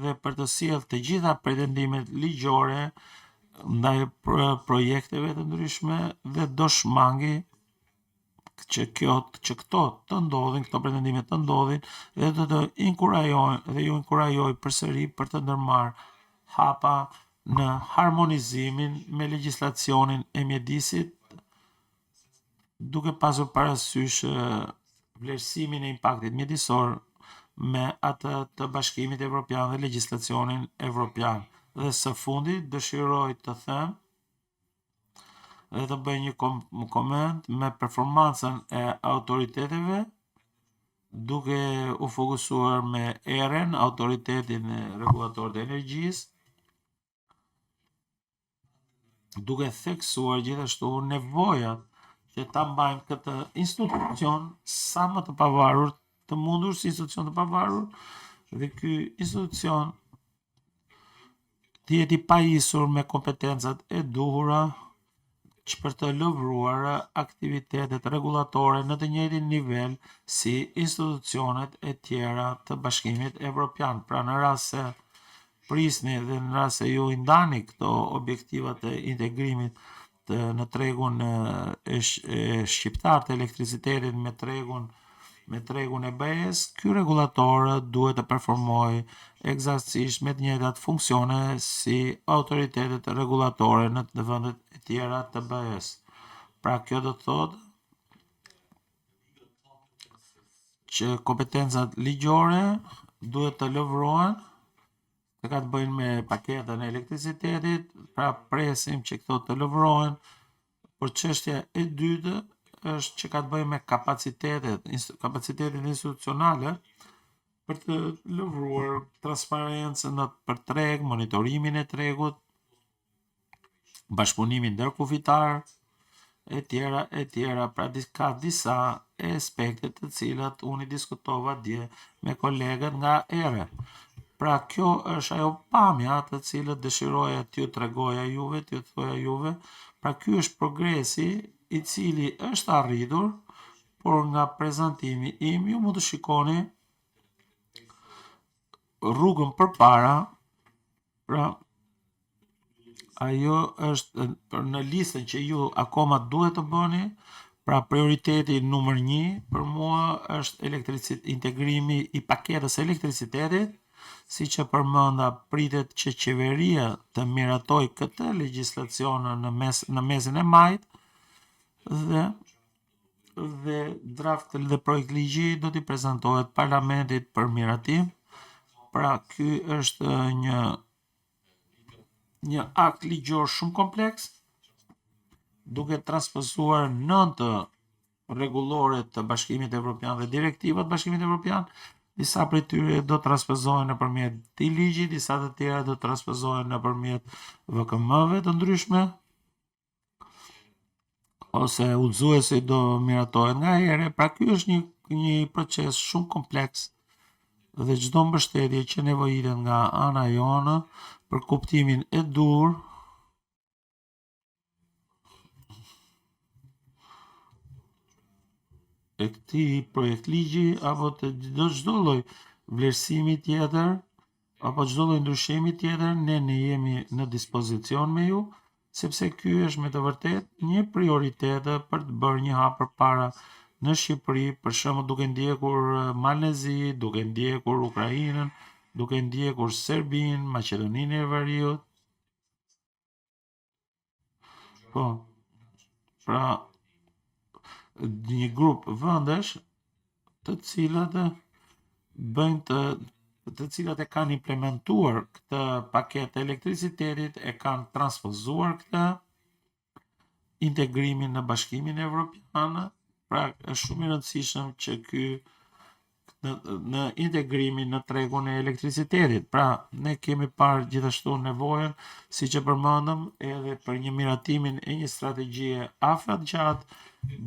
dhe për të sjellë të gjitha pretendimet ligjore ndaj projekteve të ndryshme dhe do shmangi që kjo që këto të ndodhin, këto pretendime të ndodhin dhe do të inkurajojnë dhe ju inkurajoj përsëri për të ndërmarrë hapa në harmonizimin me legjislacionin e mjedisit duke pasur parasysh vlerësimin e impaktit mjedisor me atë të Bashkimit Evropian dhe legjislacionin evropian. Dhe së fundi dëshiroj të them dhe të bëj një kom koment me performancën e autoriteteve duke u fokusuar me ERE-n, autoritetin e rregullator të energjisë, duke theksuar gjithashtu nevojat që ta mbajmë këtë institucion sa më të pavarur të mundur si institucion të pavarur dhe ky institucion të jetë i pajisur me kompetencat e duhura që për të lëvruar aktivitetet rregullatore në të njëjtin nivel si institucionet e tjera të Bashkimit Evropian. Pra në rast se prisni dhe në rast se ju i ndani këto objektiva të integrimit të, në tregun e, e shqiptar të elektricitetit me tregun me tregun e BE-s, ky rregullator duhet të performojë eksaktësisht me të njëjtat funksione si autoritetet rregullatore në të vendet e tjera të BE-s. Pra kjo do të thotë që kompetencat ligjore duhet të lëvrohen të ka të bëjnë me paketën e elektricitetit, pra presim që këto të lëvrohen, por çështja e dytë është që ka të bëjë me kapacitetet, kapacitetet institucionale për të lëvruar transparencën në për treg, monitorimin e tregut, bashkëpunimin ndërkufitar, e tjera, e tjera. Pra ka disa aspekte të cilat unë i diskutova dje me kolegët nga ERE. Pra kjo është ajo pamja të cilët dëshiroja t'ju tregoja juve, t'ju thoja juve. Pra ky është progresi i cili është arritur, por nga prezantimi im ju mund të shikoni rrugën përpara, pra ajo është në listën që ju akoma duhet të bëni, pra prioriteti numër 1 për mua është elektricit, integrimi i paketës elektricitetit, si që përmenda pritet që qeveria të miratoj këtë legjislacion në mes në mesin e majit dhe dhe draft dhe projekt ligji do t'i prezantohet parlamentit për miratim. Pra ky është një një akt ligjor shumë kompleks, duke transpozuar nëntë rregullore të Bashkimit Evropian dhe direktivat të Bashkimit Evropian. Disa prej tyre do transpozohen nëpërmjet këtij ligji, disa të tjera do transpozohen nëpërmjet VKM-ve të ndryshme ose udhëzuesi do miratohet nga ERE. Pra ky është një një proces shumë kompleks dhe çdo mbështetje që nevojitet nga ana jonë për kuptimin e duhur e këtij projekt ligji apo të çdo çdo lloj vlerësimi tjetër apo çdo lloj ndryshimi tjetër, ne ne jemi në dispozicion me ju, sepse ky është me të vërtet një prioritet për të bërë një hap përpara në Shqipëri, për shembull duke ndjekur Malin e Zi, duke ndjekur Ukrainën, duke ndjekur Serbinë, Maqedoninë e Veriut. Po. pra një grup vendesh të cilët bëjnë të të cilat e kanë implementuar këtë paketë të elektricitetit, e kanë transpozuar këtë integrimin në Bashkimin Evropian, pra është shumë i rëndësishëm që ky në, në integrimin në tregun e elektricitetit. Pra, ne kemi parë gjithashtu nevojën, siç e përmendëm, edhe për një miratimin e një strategjie afatgjatë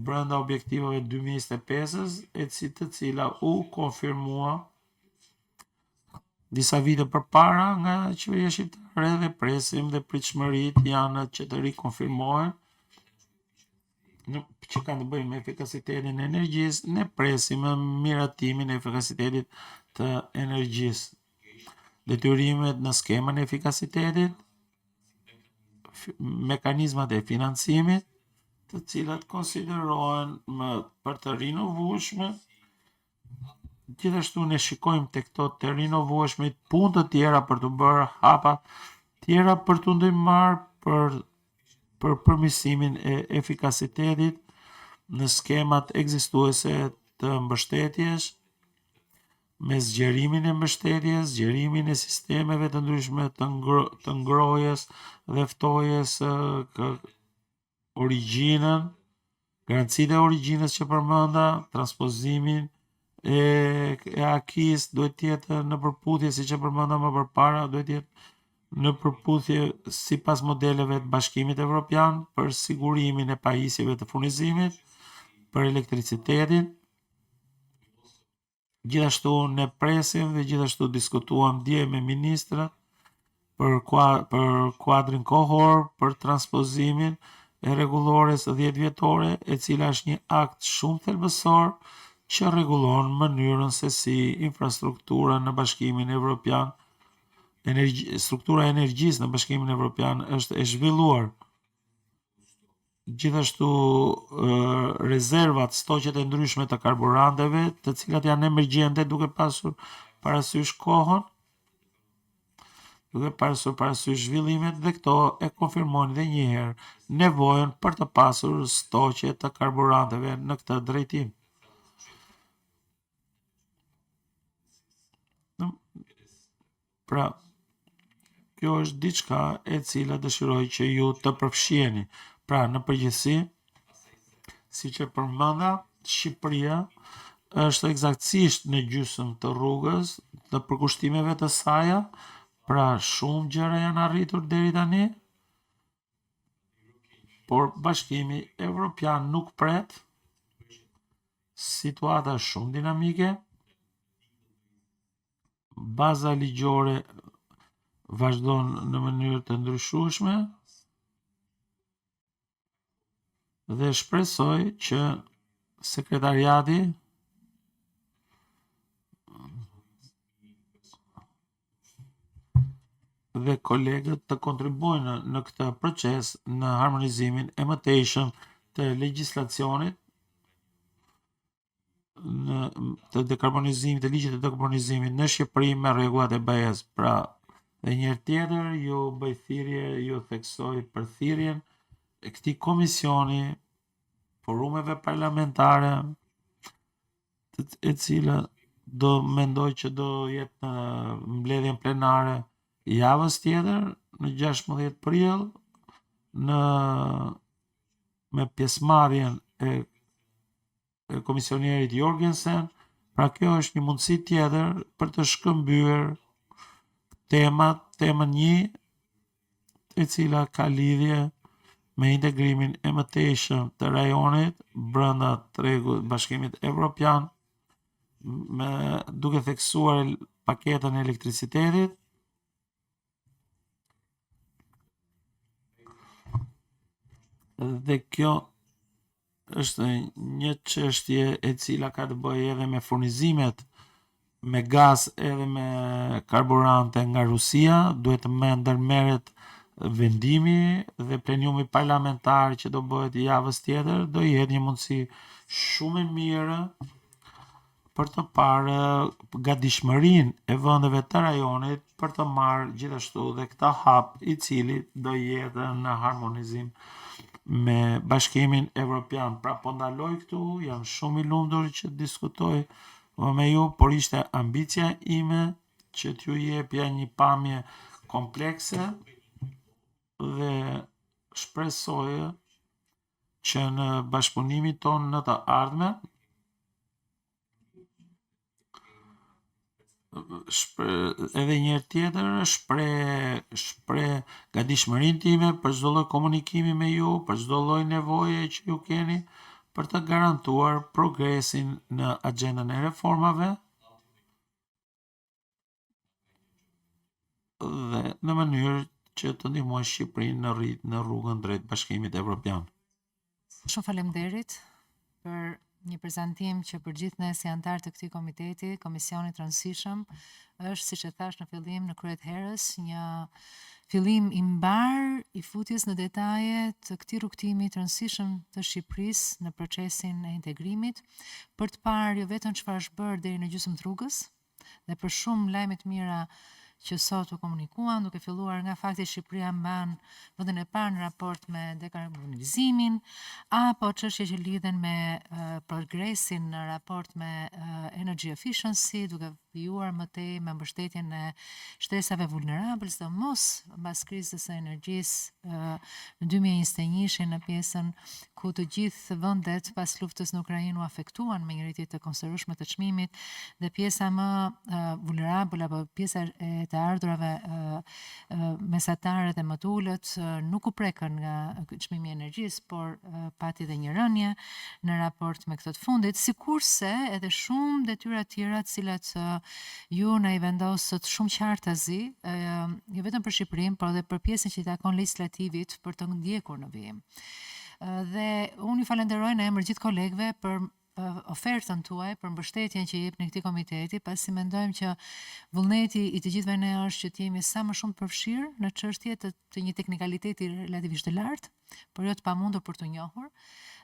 brenda objektivave 2025-ës, e si të cila u konfirmua disa vite përpara nga qeveria shqiptare dhe presim dhe pritshmëritë janë që të rikonfirmohen në, që kanë të bëjnë me efikasitetin e energjisë, ne presim miratimin e efikasitetit të energjisë. Detyrimet në skemën e efikasitetit, mekanizmat e financimit, të cilat konsiderohen më për të rinovueshme. Gjithashtu ne shikojmë te këto të rinovueshmit punë të tjera për të bërë hapa tjera për të ndihmuar për për përmirësimin e efikasitetit në skemat ekzistuese të mbështetjes, me zgjerimin e mbështetjes, zgjerimin e sistemeve të ndryshme të, ngro, të ngrohjes dhe ftohjes, kë, origjinën, garancitë e origjinës që përmenda, transpozimin e, e acquis duhet të jetë në përputhje siç e përmenda më përpara, duhet të jetë në përputhje sipas modeleve të Bashkimit Evropian për sigurimin e pajisjeve të furnizimit, për elektricitetin. Gjithashtu ne presim dhe gjithashtu diskutuam dje me ministrat për kua, për kuadrin kohor për transpozimin e rregullores 10 vjetore, e cila është një akt shumë thelbësor që rregullon mënyrën se si infrastruktura në Bashkimin Evropian energji, struktura e energjisë në Bashkimin Evropian është e zhvilluar. Gjithashtu rezervat, stoqet e ndryshme të karburanteve, të cilat janë emergjente duke pasur parasysh kohën, duke pasur parasysh zhvillimet dhe këto e konfirmojnë dhe një herë nevojën për të pasur stoqe të karburanteve në këtë drejtim. Pra, kjo është diçka e cila dëshiroj që ju të përfshiheni. Pra, në përgjithësi, siç e përmenda, Shqipëria është eksaktësisht në gjysmë të rrugës të përkushtimeve të saja, pra shumë gjëra janë arritur deri tani, por Bashkimi Evropian nuk pret, situata është shumë dinamike, baza ligjore vazhdon në mënyrë të ndryshueshme dhe shpresoj që sekretariati dhe kolegët të kontribuojnë në këtë proces në harmonizimin e mëtejshëm të legjislacionit në të dekarbonizimit, të ligjit të dekarbonizimit në Shqipëri me rregullat e BE-s. Pra, dhe një herë tjetër ju bëj thirrje, ju theksoj për thirrjen e këtij komisioni, forumeve parlamentare, e cila do mendoj që do jetë në mbledhjen plenare javës tjetër, në 16 prill, në me pjesëmarrjen e e komisionerit Jorgensen, pra kjo është një mundësi tjetër për të shkëmbyer temat, temën një, e cila ka lidhje me integrimin e mëtejshëm të rajonit brenda tregut Bashkimit Evropian, me duke theksuar paketën e elektricitetit, dhe kjo është një çështje e cila ka të bëjë edhe me furnizimet me gaz edhe me karburante nga Rusia, duhet të më ndërmerret vendimi dhe pleniumi parlamentar që do bëhet javës tjetër do jetë një mundësi shumë e mirë për të parë gatishmërinë e vendeve të rajonit për të marrë gjithashtu dhe këtë hap i cili do jetë në harmonizim. me Bashkimin Evropian. Pra po ndaloj këtu, jam shumë i lumtur që të diskutoj me ju, por ishte ambicia ime që t'ju jepja një pamje komplekse dhe shpresoj që në bashkëpunimin tonë në të ardhme shpre, edhe një herë tjetër shpreh shpreh gatishmërinë time për çdo lloj komunikimi me ju, për çdo lloj nevoje që ju keni për të garantuar progresin në agjendën e reformave dhe në mënyrë që të ndihmojë Shqipërinë në rrit në rrugën drejt Bashkimit Evropian. Shumë faleminderit për një prezantim që për gjithë ne si anëtar të këtij komiteti, komisionit të rëndësishëm, është siç e thash në fillim në krye të herës, një fillim i mbar i futjes në detaje të këtij rrugëtimi të rëndësishëm të Shqipërisë në procesin e integrimit, për të parë jo vetëm çfarë është bërë deri në gjysmë të rrugës, dhe për shumë lajme të mira që sot u komunikuan, duke filluar nga fakti që Shqipëria mban vendin e parë në raport me dekarbonizimin, apo çështje që lidhen me uh, progresin në raport me uh, energy efficiency, duke vijuar më tej me mbështetjen e shtresave vulnerabël, sidomos mbas krizës së energjisë uh, në 2021 në pjesën ku të gjithë vendet pas luftës në Ukrainë u afektuan me një rritje të konsiderueshme të çmimit dhe pjesa më vulnerabël apo pjesa e të ardhurave mesatare dhe më të ulët nuk u prekën nga çmimi i energjisë, por pati edhe një rënie në raport me këtë të fundit, sikurse edhe shumë detyra të tjera të cilat ju na i vendosët shumë qartazi, jo vetëm për Shqipërinë, por edhe për pjesën që i takon legjislativit për të ndjekur në vijim. Dhe unë ju falenderoj në emër gjithë kolegëve për ofertën tuaj, për mbështetjen që jepni këtij komiteti, pasi mendojmë që vullneti i të gjithëve ne është që të jemi sa më shumë të përfshirë në çështje të, të një teknikaliteti relativisht të lartë, por jo të pamundur për t'u njohur.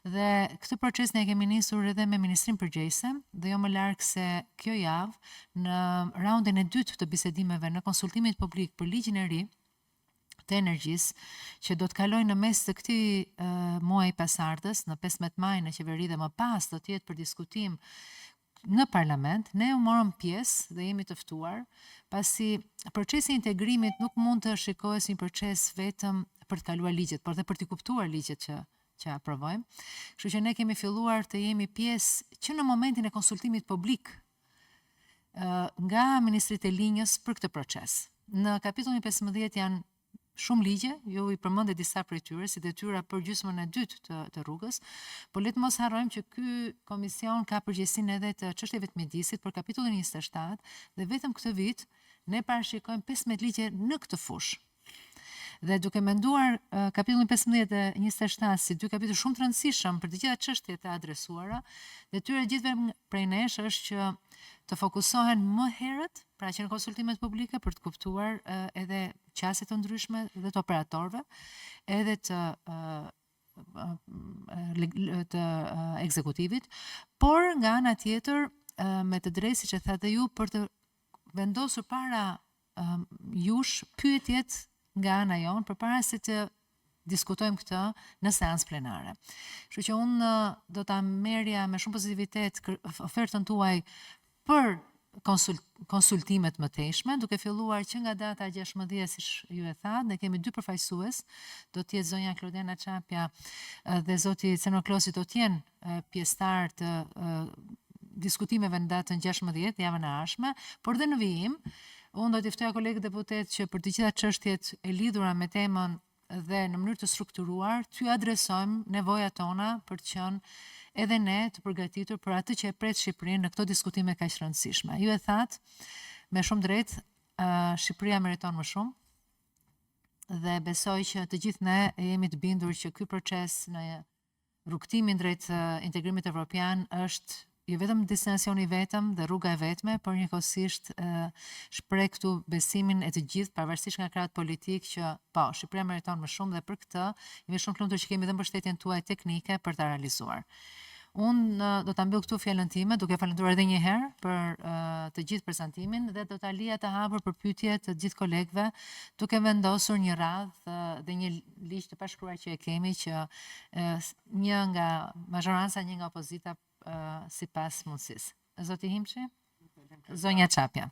Dhe këtë proces ne e kemi nisur edhe me Ministrinë përgjegjëse dhe jo më larg se kjo javë në raundin e dytë të bisedimeve në konsultimit publik për ligjin e ri të energjisë që do të kalojë në mes të këtij uh, muaji pasardhës, në 15 maj në qeveri dhe më pas do të jetë për diskutim në parlament, ne u morëm pjesë dhe jemi të ftuar, pasi procesi i integrimit nuk mund të shikohet si një proces vetëm për të kaluar ligjet, por dhe për të kuptuar ligjet që që aprovojmë. Kështu që ne kemi filluar të jemi pjesë që në momentin e konsultimit publik nga ministritë e linjës për këtë proces. Në kapitullin 15 janë shumë ligje, ju i përmendët disa prej tyre si detyra për gjysmën e dytë të, të rrugës, por le të mos harrojmë që ky komision ka përgjegjësinë edhe të çështjeve të mjedisit për kapitullin 27 dhe vetëm këtë vit ne parashikojmë 15 ligje në këtë fushë. Dhe duke menduar kapitullin 15 dhe 27 si dy kapituj shumë të rëndësishëm për të gjitha çështjet e adresuara, detyra e gjithëve prej nesh është që të fokusohen më herët, pra që në konsultimet publike për të kuptuar edhe qasje të ndryshme dhe të operatorëve, edhe të të ekzekutivit, por nga ana tjetër me të drejtë siç e thatë dhe ju për të vendosur para jush pyetjet nga ana jonë përpara se të diskutojmë këtë në seancë plenare. Kështu që unë do ta merrja me shumë pozitivitet ofertën tuaj për konsult, konsultimet më tejshme, duke filluar që nga data 16, siç ju e thatë, ne kemi dy përfaqësues, do të jetë zonja Klodiana Çapja dhe zoti Ceno Klosi do të jenë pjesëtar të diskutimeve në datën 16, javën e ardhshme, por dhe në vijim, unë do t'i ftoja kolegët deputetë që për të gjitha çështjet e lidhura me temën dhe në mënyrë të strukturuar t'ju adresojmë nevojat tona për të qenë edhe ne të përgatitur për atë që e pret Shqipërinë në këto diskutime kaq të rëndësishme. Ju e thatë me shumë drejt, Shqipëria meriton më shumë dhe besoj që të gjithë ne jemi të bindur që ky proces në rrugëtimin drejt integrimit evropian është jo vetëm destinacioni i vetëm dhe rruga e vetme, por njëkohësisht shpreh këtu besimin e të gjithë, pavarësisht nga krahët politik që po, Shqipëria meriton më shumë dhe për këtë jemi shumë të lumtur që kemi dhe mbështetjen tuaj teknike për ta realizuar. Unë do ta mbyll këtu fjalën time duke falënderuar edhe një herë për të gjithë prezantimin dhe do ta lija të hapur për pyetje të gjithë kolegëve, duke vendosur një radhë. dhe një ligj të pashkruar që e kemi që një nga mazhoranca, një nga opozita sipas mundësisë. Zoti Himçi? Zonja Çapja.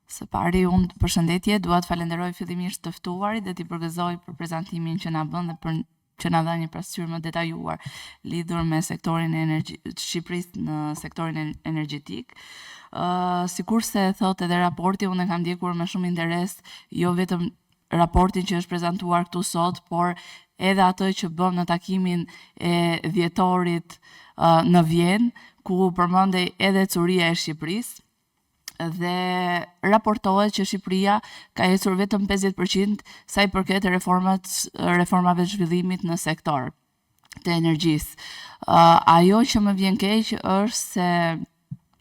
Së pari unë përshëndetje, dua të falenderoj fillimisht të ftuarit dhe t'i përgëzoj për prezantimin që na bën dhe për që na dha një pasqyrë më detajuar lidhur me sektorin e energji të Shqipërisë në sektorin energjetik. Ë uh, sikurse thotë edhe raporti, unë e kam ndjekur me shumë interes jo vetëm raportin që është prezantuar këtu sot, por edhe atë që bëmë në takimin e dhjetorit uh, në Vjenë, ku përmendej edhe ecuria e Shqipërisë dhe raportohet që Shqipëria ka ecur vetëm 50% sa i përket reformat, reformave të zhvillimit në sektor të energjisë. Uh, ajo që më vjen keq është se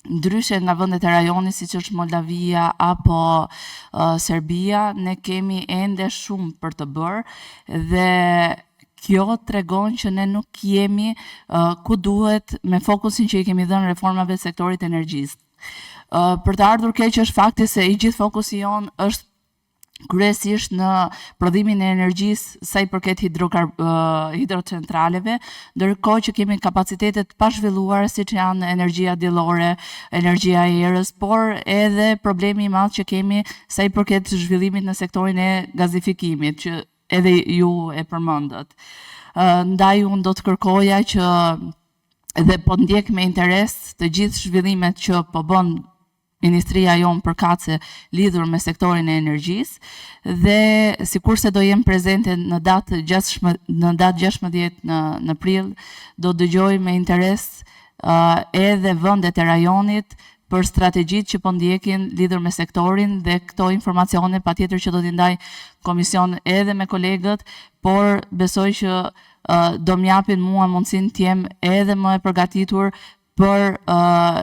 ndryshe nga vendet e rajonit siç është Moldavia apo uh, Serbia, ne kemi ende shumë për të bërë dhe kjo tregon që ne nuk jemi uh, ku duhet me fokusin që i kemi dhënë reformave të sektorit të energjisë. Uh, për të ardhur keq është fakti se i gjithë fokusi jonë është kryesisht në prodhimin e energjisë sa i përket hidrokar, uh, hidrocentraleve, ndërkohë që kemi kapacitete të pazhvilluara siç janë energjia diellore, energjia e erës, por edhe problemi i madh që kemi sa i përket zhvillimit në sektorin e gazifikimit, që edhe ju e përmendët. Ndaj unë do të kërkoja që dhe po ndjek me interes të gjithë zhvillimet që po bën ministria jonë përkatëse lidhur me sektorin e energjisë dhe sikurse do jem prezente në datë 16 në datë 16 në në prill do dëgjoj me interes uh, edhe vendet e rajonit për strategjitë që po ndjekin lidhur me sektorin dhe këto informacione patjetër që do t'i ndaj komision edhe me kolegët, por besoj që uh, do më japin mua mundësinë të jem edhe më e përgatitur për uh,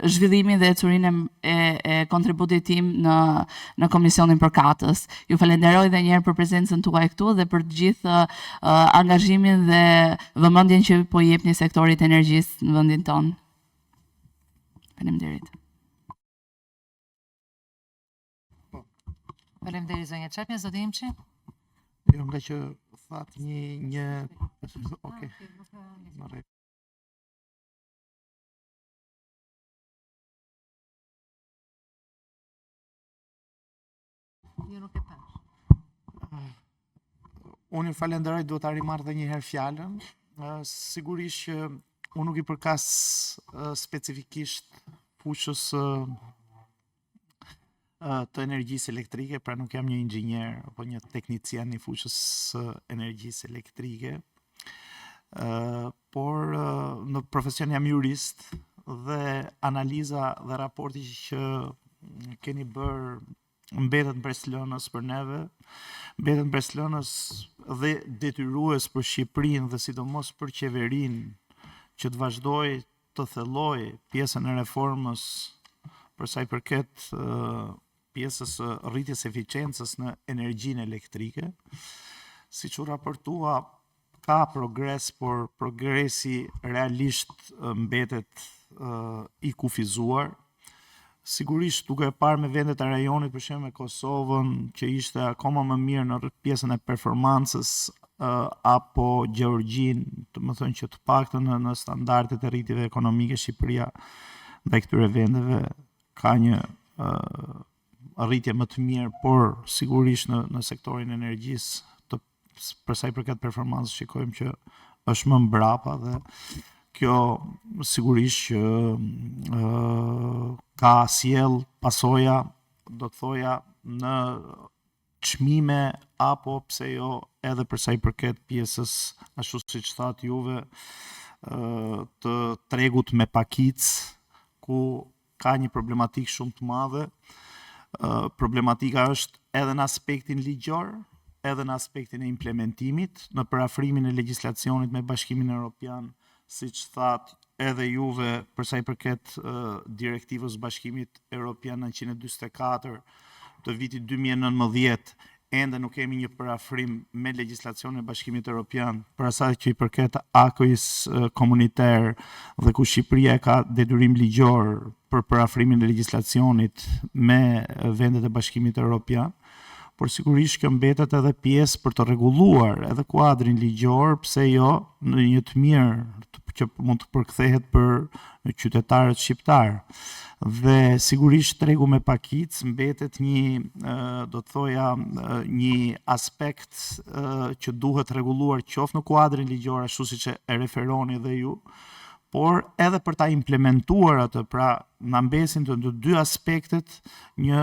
zhvillimin dhe ecurinë e, e, e kontributit tim në në komisionin përkatës. Ju falenderoj edhe një herë për prezencën tuaj këtu dhe për të gjithë uh, angazhimin dhe vëmendjen që po i jepni sektorit të energjisë në vendin tonë. Faleminderit. Po. Faleminderit zonja Çapja, zoti Himçi. Jo, nga që thatë një një okay. Në rregull. Jo nuk e pash. Unë ju falenderoj, duhet ta rimarr edhe një herë fjalën. Sigurisht që unë nuk i përkas specifikisht fushës të energjisë elektrike, pra nuk jam një inxhinier apo një teknicien i fushës së energjisë elektrike. Por në profesion jam jurist dhe analiza dhe raporti që keni bërë mbetet mbresëlënës për neve, mbetet mbresëlënës dhe detyrues për Shqipërinë dhe sidomos për qeverinë që të vazhdojë të thellojë pjesën e reformës për sa i përket pjesës së rritjes së eficiencës në energjinë elektrike. Siç u raportua, ka progres, por progresi realisht mbetet i kufizuar. Sigurisht duke e parë me vendet e rajonit, për shembull me Kosovën, që ishte akoma më mirë në pjesën e performancës apo Gjeorgjinë, domethënë që të paktën në, në standardet e rritjeve ekonomike Shqipëria ndaj këtyre vendeve ka një rritje më të mirë, por sigurisht në në sektorin e energjisë të për sa i përket performancës shikojmë që është më mbrapa dhe kjo sigurisht që ë ka sjell pasoja, do të thoja, në çmime apo pse jo edhe për sa i përket pjesës, ashtu siç thatë juve, të tregut me pakicë, ku ka një problematikë shumë të madhe. Problematika është edhe në aspektin ligjor, edhe në aspektin e implementimit, në përafrimin e legjislacionit me Bashkimin Evropian, siç thatë edhe juve për sa i përket direktivës Bashkimit Evropian 944 të vitit 2019, ende nuk kemi një përafrim me legjislacionin e Bashkimit Evropian për sa që i përket acquis communautaire dhe ku Shqipëria e ka detyrim ligjor për përafrimin e legjislacionit me vendet e Bashkimit Evropian. Por sigurisht kjo mbetet edhe pjesë për të rregulluar edhe kuadrin ligjor, pse jo në një të mirë që mund të përkthehet për qytetarët shqiptarë. Dhe sigurisht tregu me pakicë mbetet një, do të thoja, një aspekt që duhet rregulluar qoftë në kuadrin ligjor ashtu siç e referoni dhe ju, por edhe për ta implementuar atë, pra na mbesin të të dy aspektet një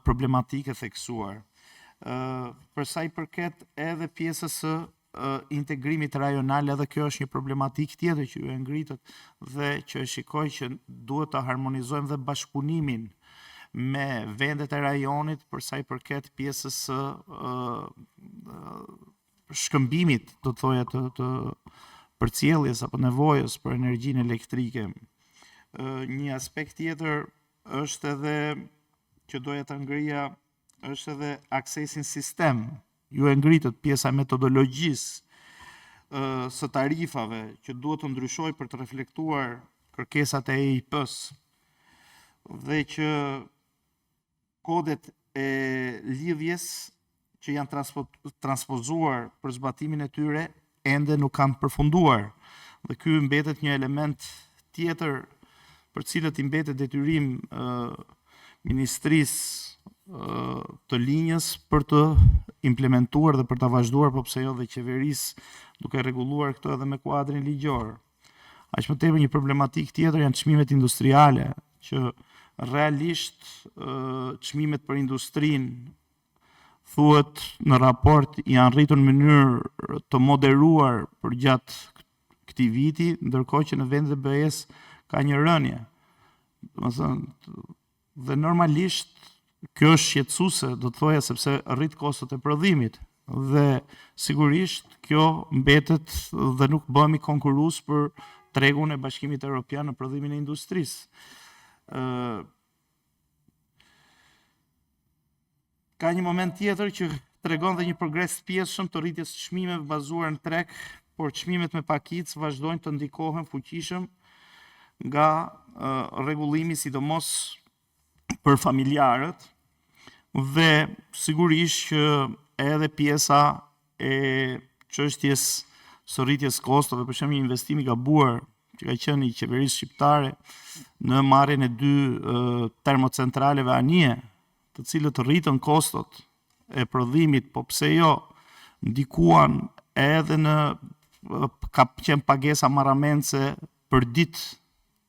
problematikë e theksuar. Për sa i përket edhe pjesës së integrimit rajonal, edhe kjo është një problematikë tjetër që ju e ngritët dhe që e shikoj që duhet të harmonizojmë dhe bashkëpunimin me vendet e rajonit për sa i përket pjesës së shkëmbimit, do të thoja të të përcjelljes apo nevojës për energjinë elektrike. Një aspekt tjetër është edhe që doja ta ngrija është edhe aksesi në sistem. Ju e ngritët pjesa e metodologjisë së tarifave që duhet të ndryshojë për të reflektuar kërkesat e EIP-s dhe që kodet e lidhjes që janë transpo, transpozuar për zbatimin e tyre ende nuk kanë përfunduar. Dhe ky mbetet një element tjetër për cilët i mbetet detyrim ministrisë të linjës për të implementuar dhe për ta vazhduar, po pse jo dhe qeverisë duke rregulluar këtë edhe me kuadrin ligjor. Aq më tepër një problematikë tjetër janë çmimet industriale, që realisht çmimet për industrinë thuhet në raport janë rritur në mënyrë të moderuar përgjatë këtij viti, ndërkohë që në vendet e BE-së ka një rënie. Domethënë dhe normalisht kjo është shqetësuese, do të thoja sepse rrit kostot e prodhimit dhe sigurisht kjo mbetet dhe nuk bëhemi konkurrues për tregun e Bashkimit Evropian në prodhimin e industrisë. Ë Ka një moment tjetër që tregon dhe një progres të pjesshëm të rritjes së çmimeve bazuar në treg, por çmimet me pakicë vazhdojnë të ndikohen fuqishëm nga rregullimi sidomos për familjarët dhe sigurisht që edhe pjesa e çështjes së rritjes kostove, për shembull një investim i gabuar që ka qenë i qeverisë shqiptare në marrjen e dy termocentraleve anije, të cilët rritën kostot e prodhimit, po pse jo, ndikuan edhe në ka qenë pagesa marramendëse për ditë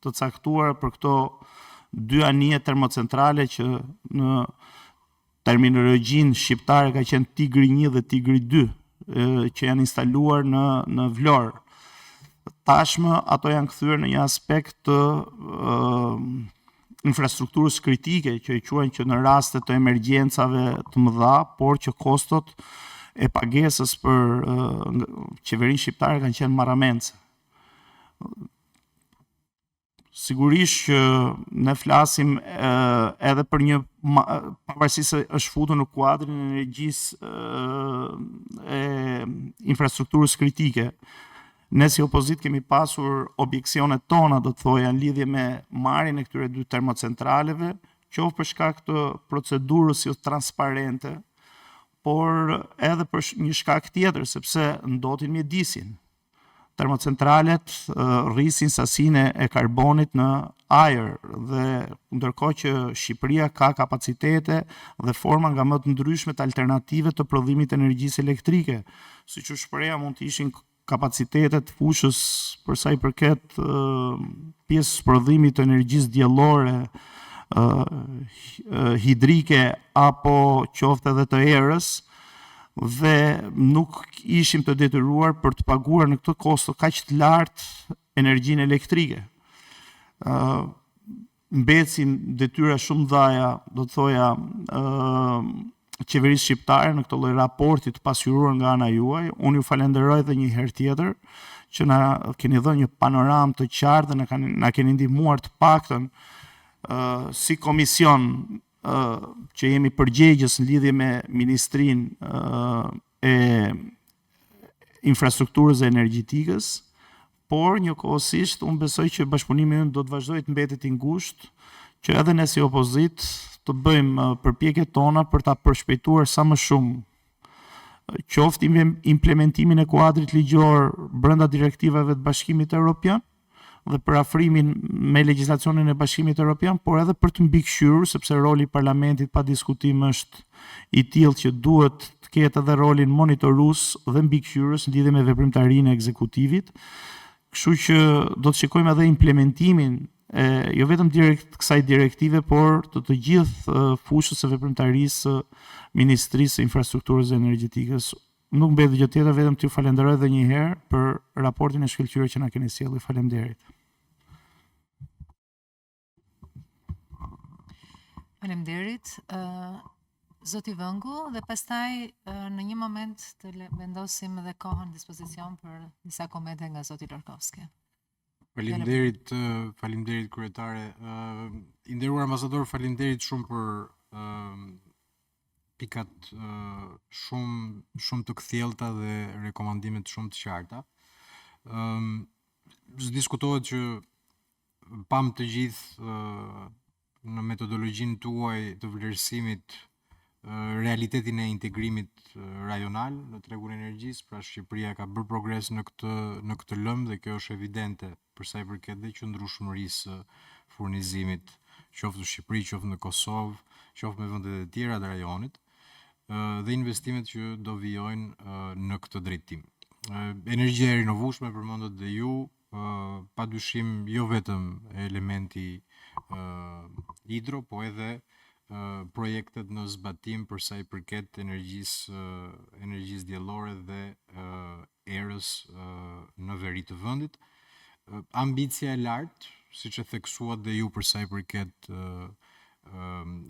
të caktuara për këto dy anije termocentrale që në terminologjinë shqiptare ka qenë Tigri 1 dhe Tigri 2, që janë instaluar në në Vlorë. Tashmë ato janë kthyer në një aspekt të uh, infrastrukturës kritike që e quajnë që në raste të emergjencave të mëdha, por që kostot e pagesës për uh, qeverinë shqiptare kanë qenë marramendëse. Sigurisht që ne flasim edhe për një pavarësisht se është futur në kuadrin e energjisë e infrastrukturës kritike. Ne si opozitë kemi pasur objeksionet tona, do të thoja, në lidhje me marrjen e këtyre dy termocentraleve, qoftë për shkak të procedurës jo transparente, por edhe për një shkak tjetër, sepse ndotin mjedisin. Termocentralet rrisin sasinë e karbonit në ajër dhe ndërkohë që Shqipëria ka kapacitete dhe forma nga më të ndryshmet alternative të prodhimit të energjisë elektrike, siç u shpreha mund të ishin kapacitetet fushës për sa i përket pjesës prodhimit të energjisë diellore, hidrike apo qoftë edhe të erës, dhe nuk ishim të detyruar për të paguar në këtë kosto kaq të lartë energjinë elektrike. Ë mbesin detyra shumë t'mëdhaja, do të thoja, ë qeverisë shqiptare në këtë lloj raporti të pasqyruar nga ana juaj. Unë ju falenderoj edhe një herë tjetër që na keni dhënë një panoramë të qartë dhe na kanë na keni ndihmuar të paktën ë si komision që jemi përgjegjës në lidhje me Ministrinë e Infrastrukturës dhe Energjetikës, por njëkohësisht unë besoj që bashkëpunimi ynë do të vazhdojë të mbetet i ngushtë, që edhe ne si opozitë të bëjmë përpjekjet tona për ta përshpejtuar sa më shumë qoftë implementimin e kuadrit ligjor brenda direktivave të Bashkimit Evropian dhe përafrimin me legjislacionin e Bashkimit Evropian, por edhe për të mbikëqyrur, sepse roli i parlamentit pa diskutim është i tillë që duhet të ketë edhe rolin monitorues dhe mbikëqyrës në lidhje me veprimtarinë e ekzekutivit. Kështu që do të shikojmë edhe implementimin e jo vetëm direkt kësaj direktive, por të të gjithë fushës së veprimtarisë së Ministrisë së Infrastrukturës dhe Energjetikës. Nuk mbetet gjë tjetër, vetëm t'ju falenderoj edhe një herë për raportin e shkëlqyer që na keni sjellë. Faleminderit. Faleminderit. Ë Zoti Vëngu dhe pastaj në një moment të vendosim edhe kohën në dispozicion për disa komente nga zoti Lorkowski. Faleminderit, faleminderit kryetare. I nderuar ambasador, faleminderit shumë për pikat shumë shumë të kthjellta dhe rekomandimet shumë të qarta. Ëm s'diskutohet që pamë të gjithë në metodologjinë tuaj të vlerësimit realitetin e integrimit rajonal në tregun e energjisë, pra Shqipëria ka bërë progres në këtë në këtë lëmë dhe kjo është evidente për sa i përket dhe qëndrueshmërisë së furnizimit, qoftë në Shqipëri, qoftë në Kosovë, qoftë me vendet e tjera të rajonit dhe investimet që do vijojnë në këtë drejtim. Energjia e rinovueshme përmendët dhe ju, pa dyshim jo vetëm elementi hidro, po edhe projektet në zbatim për sa i përket energjisë energjisë diellore dhe erës në veri të vendit. Ambicia e lartë, siç e theksuat dhe ju për sa i përket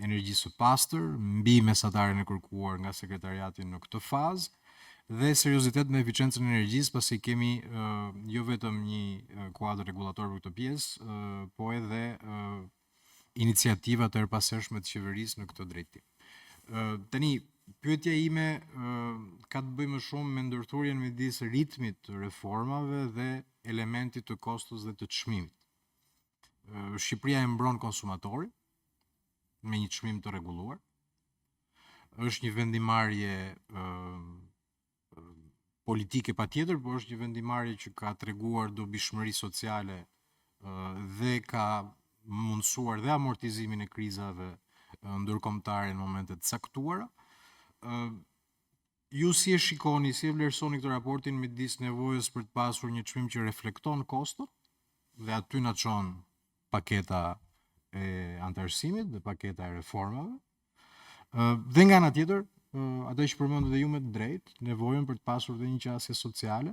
energjisë së pastër, mbi mesataren e kërkuar nga sekretariati në këtë fazë, dhe seriozitet në eficiencën e energjisë, pasi kemi jo vetëm një kuadër rregullator për këtë pjesë, po edhe iniciativa të herëpashershme të qeverisë në këtë drejtim. Tani, pyetja ime ka të bëjë më shumë me ndërthurjen midis ritmit të reformave dhe elementit të kostos dhe të çmimit. Shqipëria e mbron konsumatorin me një çmim të rregulluar. Është një vendimmarrje politike patjetër, por është një vendimmarrje që ka treguar dobishmëri sociale dhe ka mundësuar dhe amortizimin e krizave ndërkombëtare në momente të caktuara. Ju si e shikoni, si e vlerësoni këtë raportin midis nevojës për të pasur një çmim që reflekton koston dhe aty na çon paketa e anëtarësimit dhe paketa e reformave. Dhe nga ana tjetër, atë që përmendët dhe ju me të drejtë, nevojën për të pasur dhe një qasje sociale,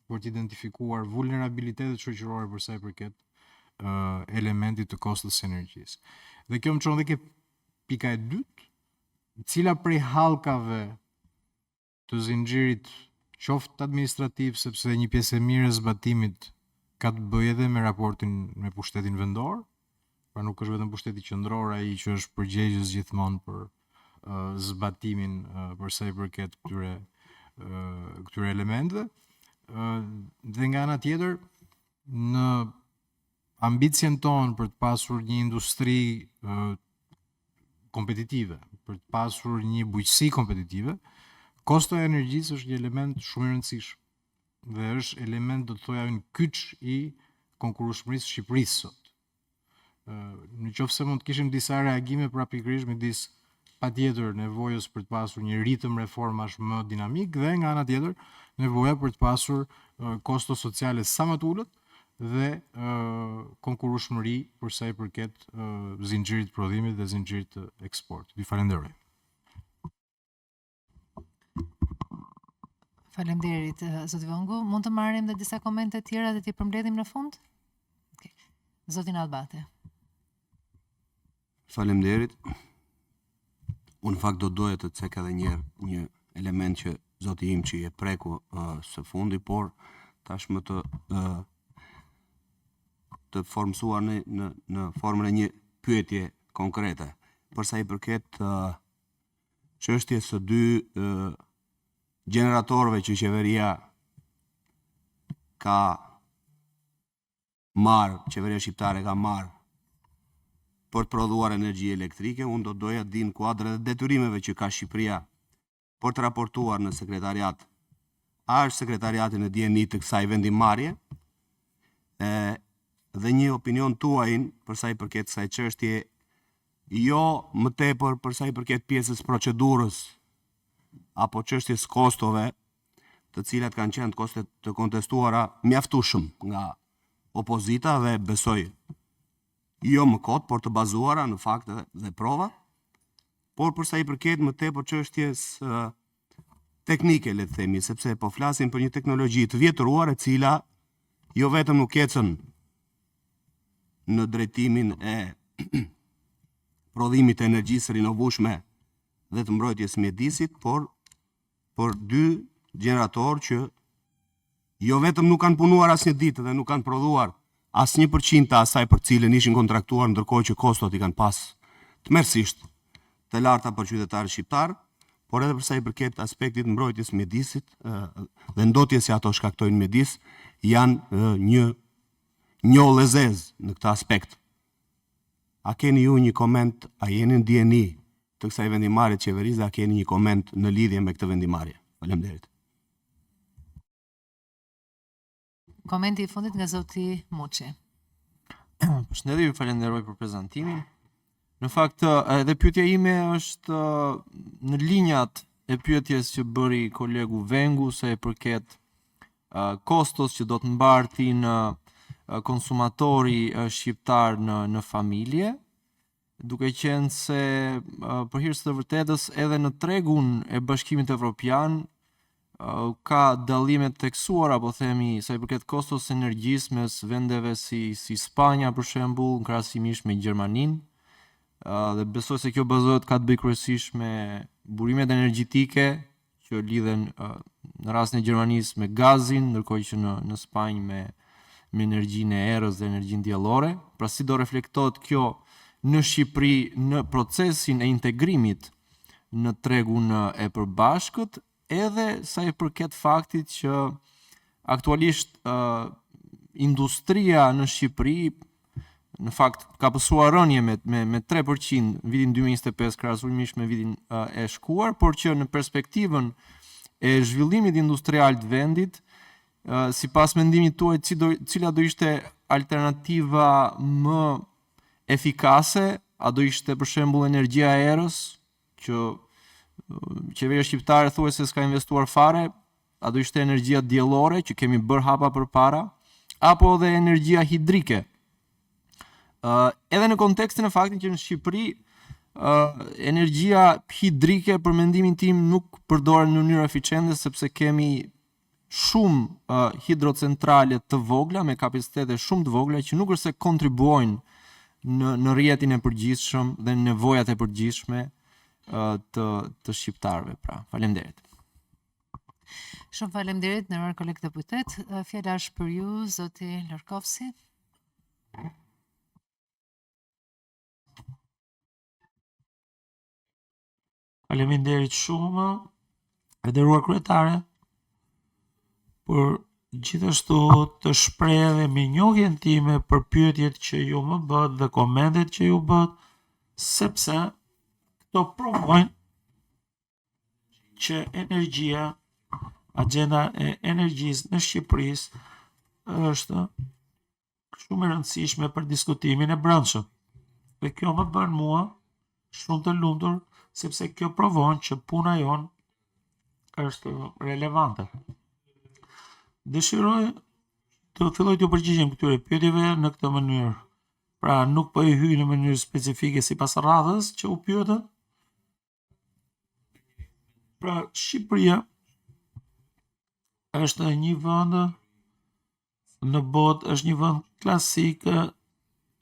për të identifikuar vulnerabilitetet shoqërore për sa i përket elementit të kostos së energjisë. Dhe kjo më çon dhe ke pika e dytë, cila prej hallkave të zinxhirit qoftë administrativ, sepse një pjesë e mirë e zbatimit ka të bëjë edhe me raportin me pushtetin vendor, pra nuk është vetëm pushteti qendror ai që është përgjegjës gjithmonë për uh, zbatimin uh, për sa i përket këtyre uh, këtyre elementëve. Uh, dhe nga ana tjetër, në ambicien tonë për të pasur një industri uh, kompetitive, për të pasur një bujqësi kompetitive, kostoja e energjisë është një element shumë i rëndësishëm dhe është element do të thoja një kyç i konkurrueshmërisë së Shqipërisë sot. Në qoftë se mund të kishim disa reagime pra pikërisht midis patjetër nevojës për të pasur një ritëm reformash më dinamik dhe nga ana tjetër nevoja për të pasur kosto sociale sa më të ulët dhe konkurrueshmëri për sa i përket zinxhirit të prodhimit dhe zinxhirit të eksportit. Ju falenderoj. Faleminderit, zoti Vëngu. Mund të marrim dhe disa komente tjera dhe t'i përmbledhim në fund? Okay. Zoti Nallbati. Faleminderit. Unë në fakt do doja të cek edhe një herë një element që zoti Himçi e preku uh, së fundi, por tashmë të uh, të formësuar në në në formën e një pyetje konkrete. Për sa i përket uh, çështjes së dy uh, gjeneratorëve që qeveria ka marrë, qeveria shqiptare ka marrë. për të prodhuar energji elektrike. Unë do doja të di në kuadër edhe detyrimeve që ka Shqipëria për të raportuar në sekretariat. A është sekretariati në dijeni të kësaj vendimmarrje? E, dhe një opinion tuajin për sa i përket kësaj çështje, jo më tepër për sa i përket pjesës procedurës apo çështjes kostove, të cilat kanë qenë të, të kontestuara mjaftueshëm nga opozita dhe besoj jo më kot, por të bazuara në fakte dhe prova, por për sa i përket më tepër çështjes teknike, le të themi, sepse po flasim për një teknologji të vjetruar e cila jo vetëm nuk ecën në drejtimin e prodhimit të energjisë rinovueshme dhe të mbrojtjes së mjedisit, por për dy gjeneratorë që jo vetëm nuk kanë punuar asnjë ditë dhe nuk kanë prodhuar asnjë përqind të asaj për cilën ishin kontraktuar, ndërkohë që kostot i kanë pas tmerrësisht të larta për qytetarët shqiptar, por edhe për sa i përket aspektit mbrojtjes mjedisit dhe ndotjes që ato shkaktojnë në mjedis, janë një njollë e zezë në këtë aspekt. A keni ju një koment, a jeni në dijeni të kësaj vendimmarrje të qeverisë dhe a keni një koment në lidhje me këtë vendimmarrje? Faleminderit. Komenti i fundit nga zoti Muçi. Përshëndetje, ju falenderoj për prezantimin. Në fakt, edhe pyetja ime është në linjat e pyetjes që bëri kolegu Vengu sa i përket kostos që do të mbartin konsumatori shqiptar në në familje, duke qenë se për hir të vërtetës edhe në tregun e Bashkimit Evropian ka dallime të theksuara, po themi, sa i përket kostos së energjisë mes vendeve si si Spanja për shembull, në krahasimisht me Gjermaninë. Dhe besoj se kjo bazohet ka të bëjë kryesisht me burimet energjetike që lidhen në rastin e Gjermanisë me gazin, ndërkohë që në në Spanjë me me energjinë e erës dhe energjinë diellore. Pra si do reflektohet kjo në Shqipëri në procesin e integrimit në tregun e përbashkët, edhe sa i përket faktit që aktualisht uh, industria në Shqipëri në fakt ka pësuar rënie me me me 3% në vitin 2025 krahasuar me vitin uh, e shkuar, por që në perspektivën e zhvillimit industrial të vendit, uh, sipas mendimit tuaj, ci do, cila do ishte alternativa më efikase, a do ishte për shembull energjia e erës, që qeveria shqiptare thuajse s'ka investuar fare, a do ishte energjia diellore që kemi bërë hapa përpara, apo edhe energjia hidrike. Uh, edhe në kontekstin e faktit që në Shqipëri uh, energjia hidrike për mendimin tim nuk përdoret në mënyrë eficiente sepse kemi shumë uh, hidrocentrale të vogla me kapacitete shumë të vogla që nuk është se kontribuojnë në në rrjetin e përgjithshëm dhe në nevojat e përgjithshme uh, të të shqiptarëve pra. Faleminderit. Shumë faleminderit nderuar koleg deputet. Fjala është për ju zoti Lorkowski. Faleminderit shumë, e nderuar kryetare, por gjithashtu të shpreh edhe mirënjohjen time për pyetjet që ju më bëtë dhe komentet që ju bëtë, sepse këto provojnë që energjia, agenda e energjisë në Shqipërisë është shumë e rëndësishme për diskutimin e brendshëm. Dhe kjo më bën mua shumë të lumtur sepse kjo provon që puna jonë është relevante. Dëshiroj të filloj t'ju përgjigjem këtyre pyetjeve në këtë mënyrë. Pra nuk po i hyj në mënyrë specifike sipas radhës që u pyetën. Pra Shqipëria është një vend në botë, është një vend klasik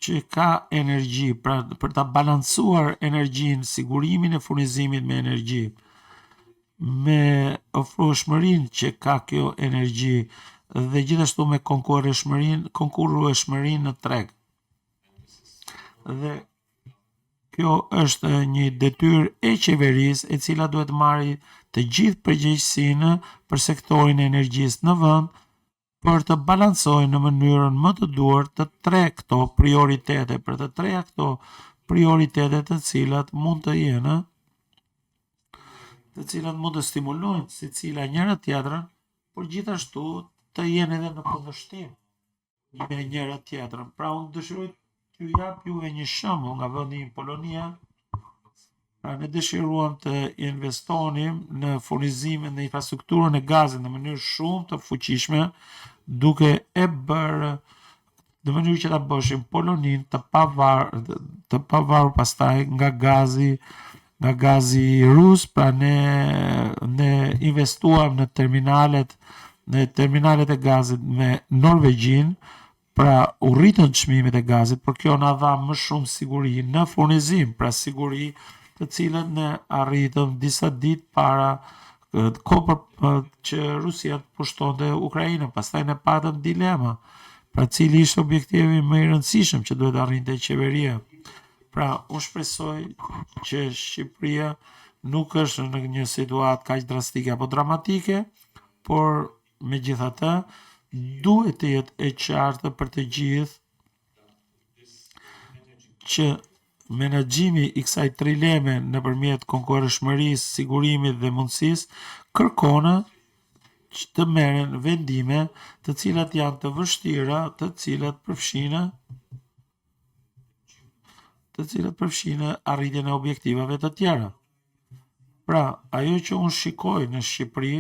që ka energji, pra për ta balancuar energjinë, sigurimin e furnizimit me energji, me ofrueshmërinë që ka kjo energji dhe gjithashtu me konkurrueshmërinë, konkurrueshmërinë në treg. Dhe kjo është një detyrë e qeverisë e cila duhet të marrë të gjithë përgjegjësinë për sektorin e energjisë në vend për të balancojë në mënyrën më të duhur të tre këto prioritete, për të treja këto. prioritete të cilat mund të jenë të cilat mund të stimulojnë secila njëra tjetrën, por gjithashtu të jenë edhe në kundërshtim me njëra tjetrën. Pra unë dëshiroj t'ju jap juve një shembull nga vendi im Polonia. Pra ne dëshiruam të investonim në furnizimin në infrastrukturën e gazit në mënyrë shumë të fuqishme, duke e bërë në mënyrë që ta bëshim Poloninë të pavar të pavarur pastaj nga gazi nga gazi rus, pra ne ne investuam në terminalet në terminalet e gazit me Norvegjin, pra u rritën çmimet e gazit, por kjo na dha më shumë siguri në furnizim, pra siguri të cilën ne arritëm disa ditë para kohë për që Rusia të pushtonte Ukrainën. Pastaj ne patëm dilema. Pra cili ishte objektivi më i rëndësishëm që duhet arrinte qeveria? Pra, unë shpresoj që Shqipëria nuk është në një situatë kaq drastike apo dramatike, por megjithatë duhet të jetë e qartë për të gjithë që menaxhimi i kësaj trileme nëpërmjet konkurrueshmërisë, sigurimit dhe mundësisë kërkon që të merren vendime të cilat janë të vështira, të cilat përfshinë të cilat përfshinë arritjen e objektivave të tjera. Pra, ajo që unë shikoj në Shqipëri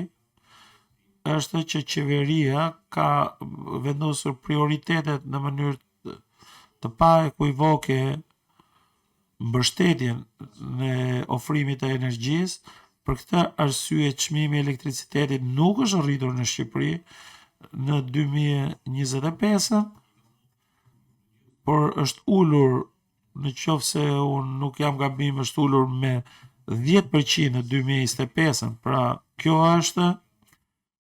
është që qeveria ka vendosur prioritetet në mënyrë të pa ekuivoke mbështetjen në ofrimit të energjisë. Për këtë arsye çmimi i elektricitetit nuk është rritur në Shqipëri në 2025-ën, por është ulur në qoftë se unë nuk jam gabim, është ulur me 10% në 2025-ën. Pra, kjo është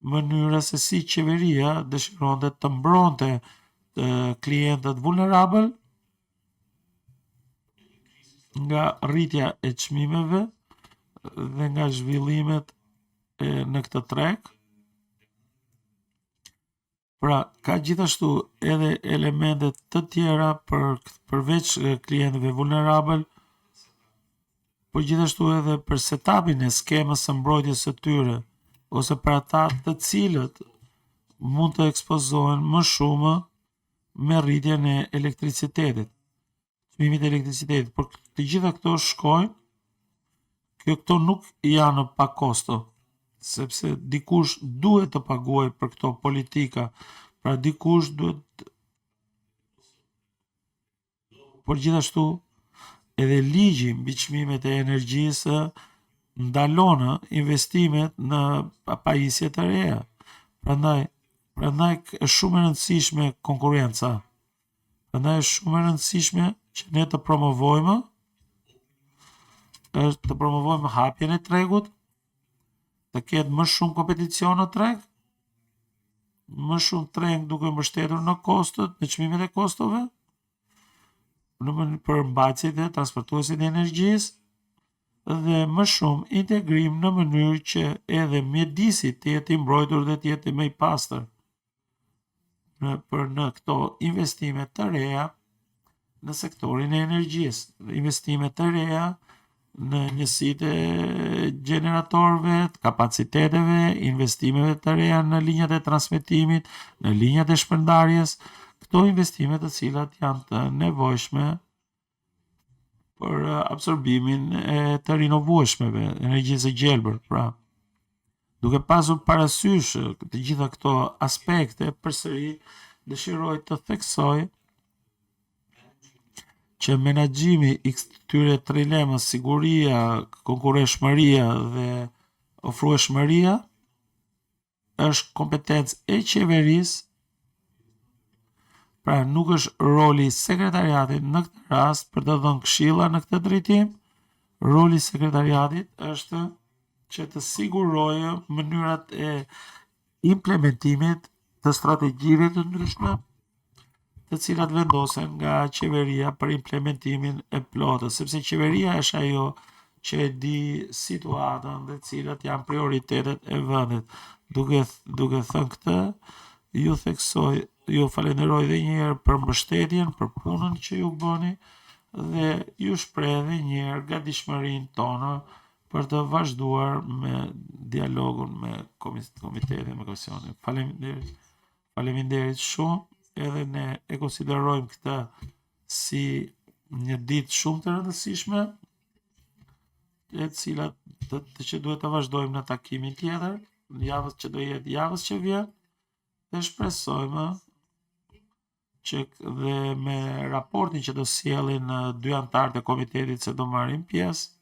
mënyra se si qeveria dëshironte të mbronte klientët vulnerabël nga rritja e çmimeve dhe nga zhvillimet e, në këtë treg. Pra, ka gjithashtu edhe elemente të tjera për përveç klientëve vulnerabël, por gjithashtu edhe për setupin e skemës së mbrojtjes së tyre ose për ata të cilët mund të ekspozohen më shumë me rritjen e elektricitetit, çmimit të elektricitetit, por të gjitha këto shkojnë, kjo këto nuk janë pa kosto, sepse dikush duhet të paguajë për këto politika, pra dikush duhet por gjithashtu edhe ligji mbi çmimet e energjisë ndalon investimet në pajisje të reja. Prandaj, prandaj është shumë e rëndësishme konkurrenca. Prandaj është shumë e rëndësishme që ne të promovojmë është të promovojmë hapjen e tregut, të ketë më shumë kompeticion në treg, më shumë treg duke mbështetur në kostot, në çmimet e kostove, në mënyrë për mbajtësit dhe transportuesit e energjisë dhe më shumë integrim në mënyrë që edhe mjedisi të jetë i mbrojtur dhe të jetë më i pastër në për në këto investime të reja në sektorin e energjisë, investime të reja në njësitë e gjeneratorëve, të kapaciteteve, investimeve të reja në linjat e transmetimit, në linjat e shpërndarjes, këto investime të cilat janë të nevojshme për absorbimin e të rinovueshmeve, energjisë së gjelbër, pra. Duke pasur parasysh të gjitha këto aspekte, përsëri dëshiroj të theksoj që menaxhimi i këtyre trilemës, siguria, konkurrueshmëria dhe ofrueshmëria është kompetencë e qeverisë, pra nuk është roli i sekretariatit në këtë rast për të dhënë këshilla në këtë drejtim. Roli i sekretariatit është që të sigurojë mënyrat e implementimit të strategjive të ndryshme të cilat vendosen nga qeveria për implementimin e plotë, sepse qeveria është ajo që e di situatën dhe cilat janë prioritetet e vendit. Duke duke thënë këtë, ju theksoj, ju falenderoj edhe një herë për mbështetjen, për punën që ju bëni. Dhe ju shpreh edhe një herë gatishmërinë tonë për të vazhduar me dialogun me komitetin, me komisionin. Faleminderit. Faleminderit shumë. Edhe ne e konsiderojmë këtë si një ditë shumë të rëndësishme, e cila të, të që duhet të vazhdojmë në takimin tjetër, në javës që do jetë javës që vjen, dhe shpresojmë që dhe me raportin që do sjellin dy anëtarët e komitetit se do marrin pjesë,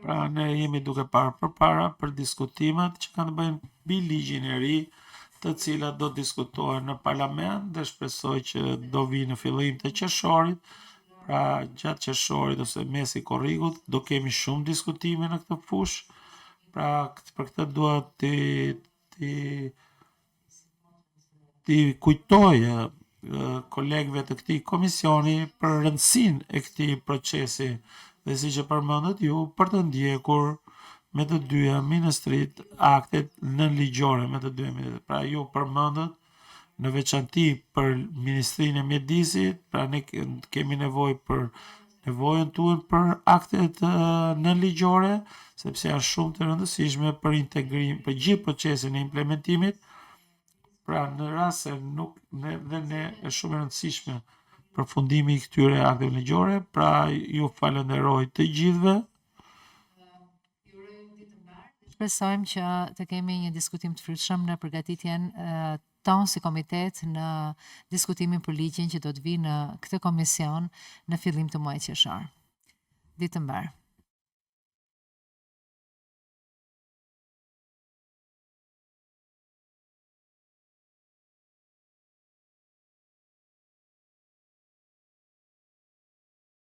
Pra ne jemi duke parë përpara për diskutimet që kanë të bëjnë mbi ligjin e ri, të cilat do diskutohen në parlament dhe shpresoj që do vi në fillim të qershorit, pra gjatë qershorit ose mesi korrikut do kemi shumë diskutime në këtë fushë. Pra për këtë dua të të t'i kujtoj kolegëve të këtij komisioni për rëndësinë e këtij procesi dhe siç e përmendët ju për të ndjekur me të dyja ministrit aktet nënligjore me të dyja ministrit. Pra ju përmendët në veçanti për Ministrinë e Mjedisit, pra ne kemi nevojë për nevojën tuaj për aktet nënligjore, sepse janë shumë të rëndësishme për integrim, për gjithë procesin e implementimit. Pra në rast se nuk ne dhe ne është shumë e rëndësishme përfundimi i këtyre akteve ligjore, pra ju falenderoj të gjithëve. Shpresojmë që të kemi një diskutim të frytshëm në përgatitjen tonë si komitet në diskutimin për ligjin që do të vi në këtë komision në fillim të muajit qershor. Ditë të mbarë.